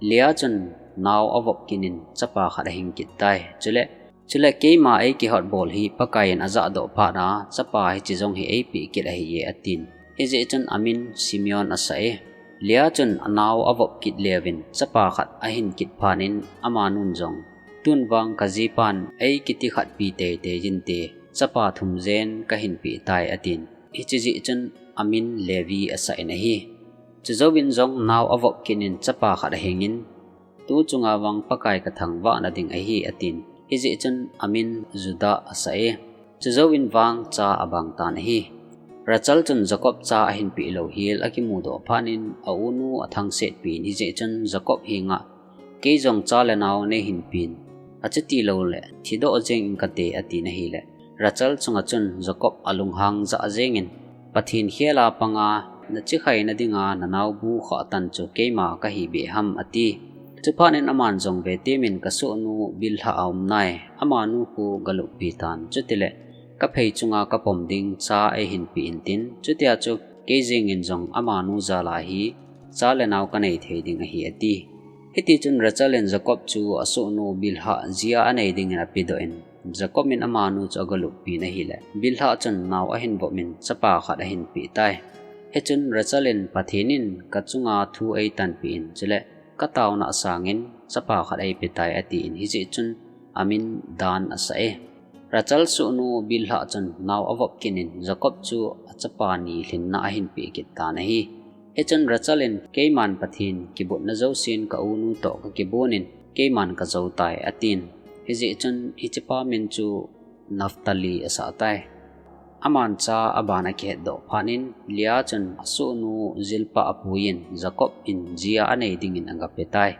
Leah chun nao avop kit in chapa khat ahing kit tai. Chule, chule keima eikihotbol hi Pakaiyin ajahdoh phat a, chapa hiche jong hi eipeh kit ahiye, atin. Hijeh chun amin Simeon asah e. Leah chun anao avop kit leuvin chapa khat ahin kit phat in amanun jong, tun vang kajipan eikiti khatpi teitei inte, chapa thum jen kahin peh tai, atin. Hiche jeh chun amin Levi asah in ahi. Chujouvin jong nao avop kit in chapa khat ahing in, tu chunga vang Pakai kathangvah nading ahi, atin. Hijeh chun amin Judah asah e. Chujouvin vang cha abang tan ahi. Rachel chun Jacob cha ahin peh lou hel akimudoh phat in aunu athangsetpi in, hijeh chun Jacob henga, kei jong cha le nao neihin pen, achuti louleh thidoh jeng ing kate, atin ahile, Rachel chunga chun Jacob alunghang jah jeng in, Pathen khel a panga nachikhai nadinga nanao bu khah tan chu keima kahi beh ham, ati. Chuphat in aman jong, vetem in kasohnu Bilhah aum nai, amanu khu galuppi tan, chutileh kaphei chunga kapom ding cha eihin peh intin, chutia chu kei jeng in jong amanu jal a hi cha le nao kanei thei ding ahi, ati. Hitichun Rachel in Jacob chu asohnu Bilhah jia anei dingin apedoh in, Jacob in amanu chu agaluppi in ahile, Bilhah chun nao ahin vop in chapa khat ahin peh tai. Hichun Rachel in, Pathen in kachunga thu eitanpeh in, chule kataona sangin chapa khat eipetai, atin. Hijeh chun amin Dan asah e. Rachel sohnu Bilhah chun nao avop kit in Jacob chu achapa ni lhinna ahin peh kit tan ahi. Hichun Rachel in, keiman Pathen kibotna jousen kaunu toh kakibon in, keiman kajou tai, atin. Hijeh chun hichepa min chu Naphtali asah tai. Aman cha aban akihetdoh phat in, Leah chun asohnu Zilpah apuiyin, Jacob in jia anei dingin agape tai.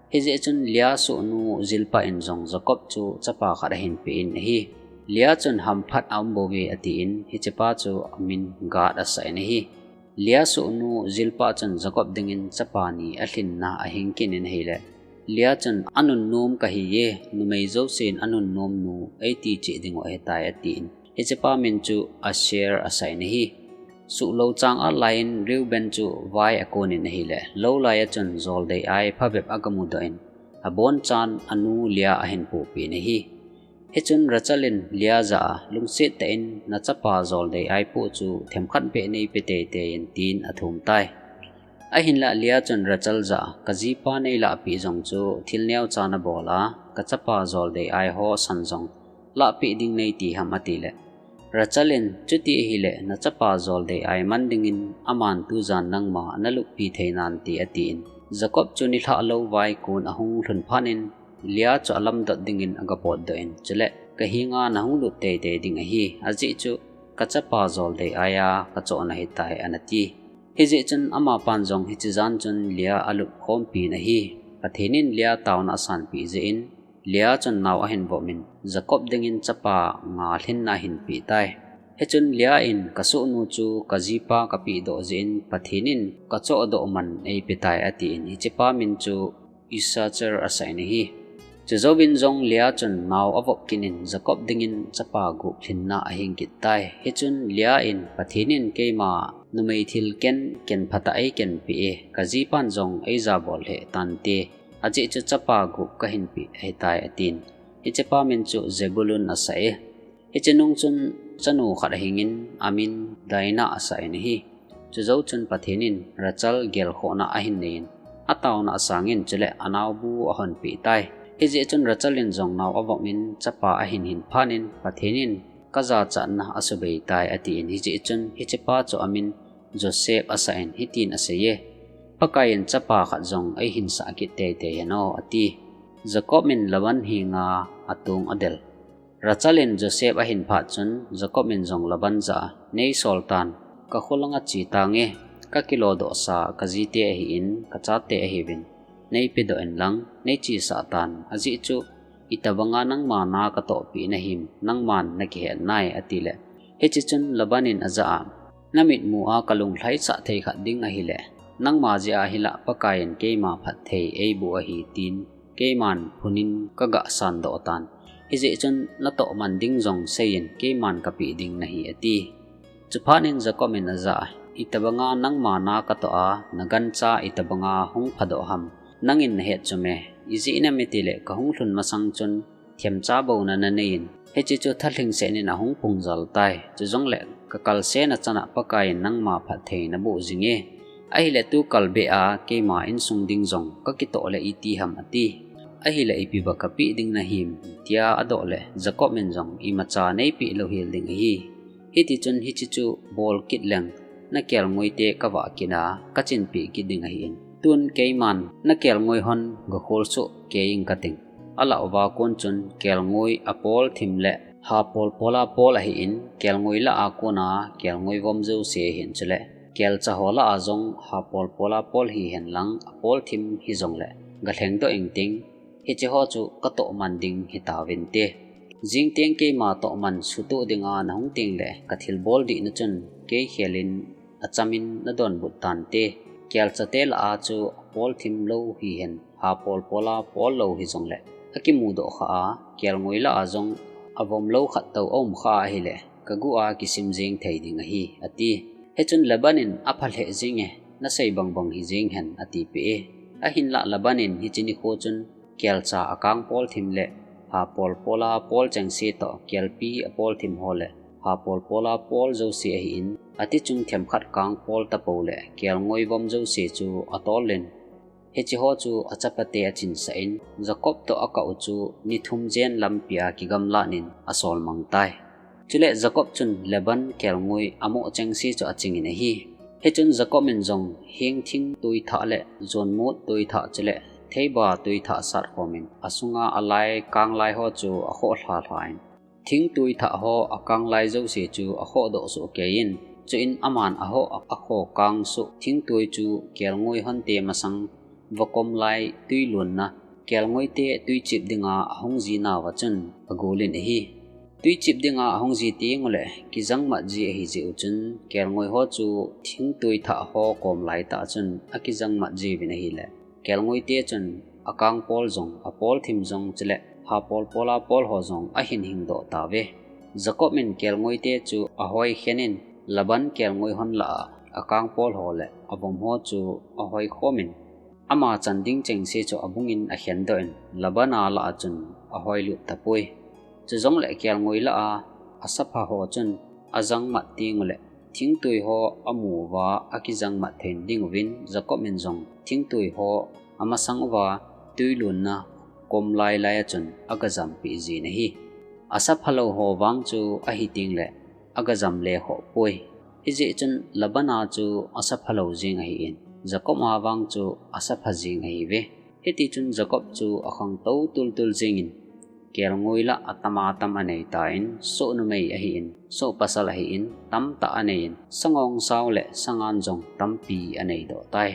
Hijeh chun Leah sohnu Zilpah in jong Jacob chu chapa khat ahin peh in ahi. Leah chun, hamphat aumbouve, atin, hichepa chu amin Gad asah in ahi. Leah sohnu Zilpah chun Jacob dingin chapa ni alhinna ahing kit in ahile, Leah chun, anunnom kahiye, numei jousen anunnom nu eiti cheh dingu ahitai, atin. Hichepa min chu Asher asah in ahi. Suhlou chang a laiyin Reuben chu vai akonin ahile, lou laiya chun joldei ai phabep agamudoh in, abonchan anu Leah ahin pohpeh in ahi. Hichun Rachel in Leah jah a, lungset tah in nachapa joldei ai poh chu themkhat beh neipe teitei in, tin athum tai. Ahinlah Leah chun Rachel jah a, kajipa neilahpeh jong chu thil neocha nabol a, kachapa joldei ai ho san jong lahpeh ding neiti ham, atile, Rachel in, chuti ahile nachapa joldei ai man dingin aman tujan nangma naluppi thei nante, atin. Jacob chu nilhah lou vai kon ahung lhun phat in, Leah chu alamdot dingin agapotdoh in, chule, kahenga nahung lut teitei ding ahi, ajeh chu kachapa joldei aia kachohna ahitai, anati. Hijeh chun amapan jong hiche jan chun Leah alupkhompi in ahi. Pathen in Leah taona asanpeh jeh in, Leah chun nao ahin vop in, Jacob dingin chapa nga lhinna ahin peh tai. Hichun Leah in, kasohnu chu kajipa kapehdoh jeh in Pathen in kachohdoh man eipetai, atin, hichepa min chu Issachar asah in ahi. Chujouvin jong Leah chun nao avop kit in Jacob dingin chapa gup lhinna ahing kit tai. Hichun Leah in, Pathen in keima numei thil ken, ken phatah eikenpeh e, kajipan jong eijabol lheh tante, ajeh chu chapa gup kahin peh ahitai, atin. Hichepa min chu Zebulun asah e. Hiche nung chun chanu khat ahingin amin Dinah asah in ahi. Chujou chun Pathen in Rachel gelkhohna ahin nei in, ataona asangin chule anaobu ahonpeh tai. Hijeh chun Rachel in jong nao avop in chapa ahin hin phat in, Pathen in kajachatna asubei tai, atin, hijeh chun hichepa chu amin Joseph asah in hitin asei e, Pakaiyin chapa khat jong eihinsah kit teitei hen o, ati. Jacob in Laban henga atong adel. Rachel in Joseph ahin phat chun Jacob in jong Laban jah a, neisol tan, kakholanga che tange, kakilodohsa kajite ahin, kachate ahiuvin, neipedoh inlang, neichesah tan, ajeh chu itobanga nangma na katohpeh nahim, nangman nakihet nai, atile, hiche chun Laban in ajah a, namitmu a kalunglhaisah thei khat ding ahile, nangma jeh a hilah Pakaiyin keima phatthei eiboh ahi, tin keiman phunin kaga sandoh tan. Hijeh chun natoh man ding jong seiyin, keiman kapeh ding nahi, ati. Chuphat in Jacob in ajah a, Itobanga nangma na katoh a, nagancha itobanga hung phadoh ham? Nangin nahet chu me. Ijeh inem itile kahung lhun masang chun themcha bouna nanei in. Hiche chu thalhingset in ahung pungjal tai. Chujongle kakalsena chana Pakaiyin nangma phatthei naboh jinge. Ahile tukal beh a keima insung ding jong kakitoh le iti ham, ati. Ahile ipi ba kapeh ding nahim, tia adoh le Jacob in jong imacha neipeh louhel ding ahi. Hitichun hiche chu bol kit leng, nakelngoi te kavah kit a, kachinpeh kit ding ahin. Tun keiman nakelngoi hon gakhol soh kei ing kating. Alah uva kon chun kelngoi apol thim le hapol pol a pol ahin, kelngoi lah a kona kelngoi vom jouse ahin chule kelcha ho lah a jong hapol pol a pol hihen lang apol thim hijongle galhengdoh ing ting. Hiche ho chu katoh man ding hitauvinte. Jing teng keima toh man sutoh dinga nahung tengle kathilbol dihna chun kei khelin achamin nadonbut tante. Kelchate lah a chu apol thim lou hihen, hapol pol a pol lou hijongle akimudoh khah a, kelngoi lah a jong avom lou khat tou aum khah ahile kaguh a kisim jeng thei ding ahi, ati. Hichun Laban in, apha lheh jenge, nasei bangbang hijeng hen, atipeh e. Ahinlah Laban in hiche nikho chun kelcha akang pol thim le hapol pol a pol chengse toh kelpi apol thim ho le hapol pol a pol jouse ahin, atichung themkhat kang pol tapou le kelngoi vom jouse chu atol in, hiche ho chu achapate achinsah in, Jacob toh akah u chu ni thum jen lampia kigamlat in asol mang tai. Chule Jacob chun Laban kelngoi amoh chengse chu aching in ahi. Hichun Jacob in jong hengthing toithah le jonmot toithah chule theiba toithah satkhom in asunga alai kanglai ho chu akhoh lhalha in, thing toithah ho akanglai jouse chu akhohdoh soh kei in, chuin aman ahoh akho kang soh thingtoi chu kelngoi honte masang vakom lai twi lonna, kelngoite twi chip dinga ahung jinauva chun agol in ahi. Twi chip dinga ahung ji teng uleh kijangmat ji ahi jeh u chun kelngoi ho chu thingtoi thah ho kom laitah chun akijangmat jiuvin ahile, kelngoite chun akang pol jong, apol thim jong chule hapol pol a pol ho jong ahin hingdoh tauve. Jacob in kelngoite chu ahoi khen in, Laban kelngoi hon lah a akang pol ho le avom ho chu ahoi khom in, ama chan ding chengse chu abung in akhendoh in, Laban a lah a chun ahoi lut tapoi. Chujongle kelngoi lah a asapha ho chun ajangmat teng uleh thingtoi ho amu uva akijangmat thei ding uvin, Jacob in jong thingtoi ho amasang uva twi lonna kom lailai a chun agajampi jin ahi. Asapha lou ho vang chu ahi tengle agajam le khoh poi. Hijeh chun Laban a chu asapha lou jeng ahin, Jacob a vang chu asapha jeng ahiuve. Hitichun Jacob chu akhangtou tultul jeng in, kelngoi lah atama tam anei tan, soh numei ahin, soh pasal ahin, tamtah anei in, sangong sao le sangan jong tampi anei doh tai.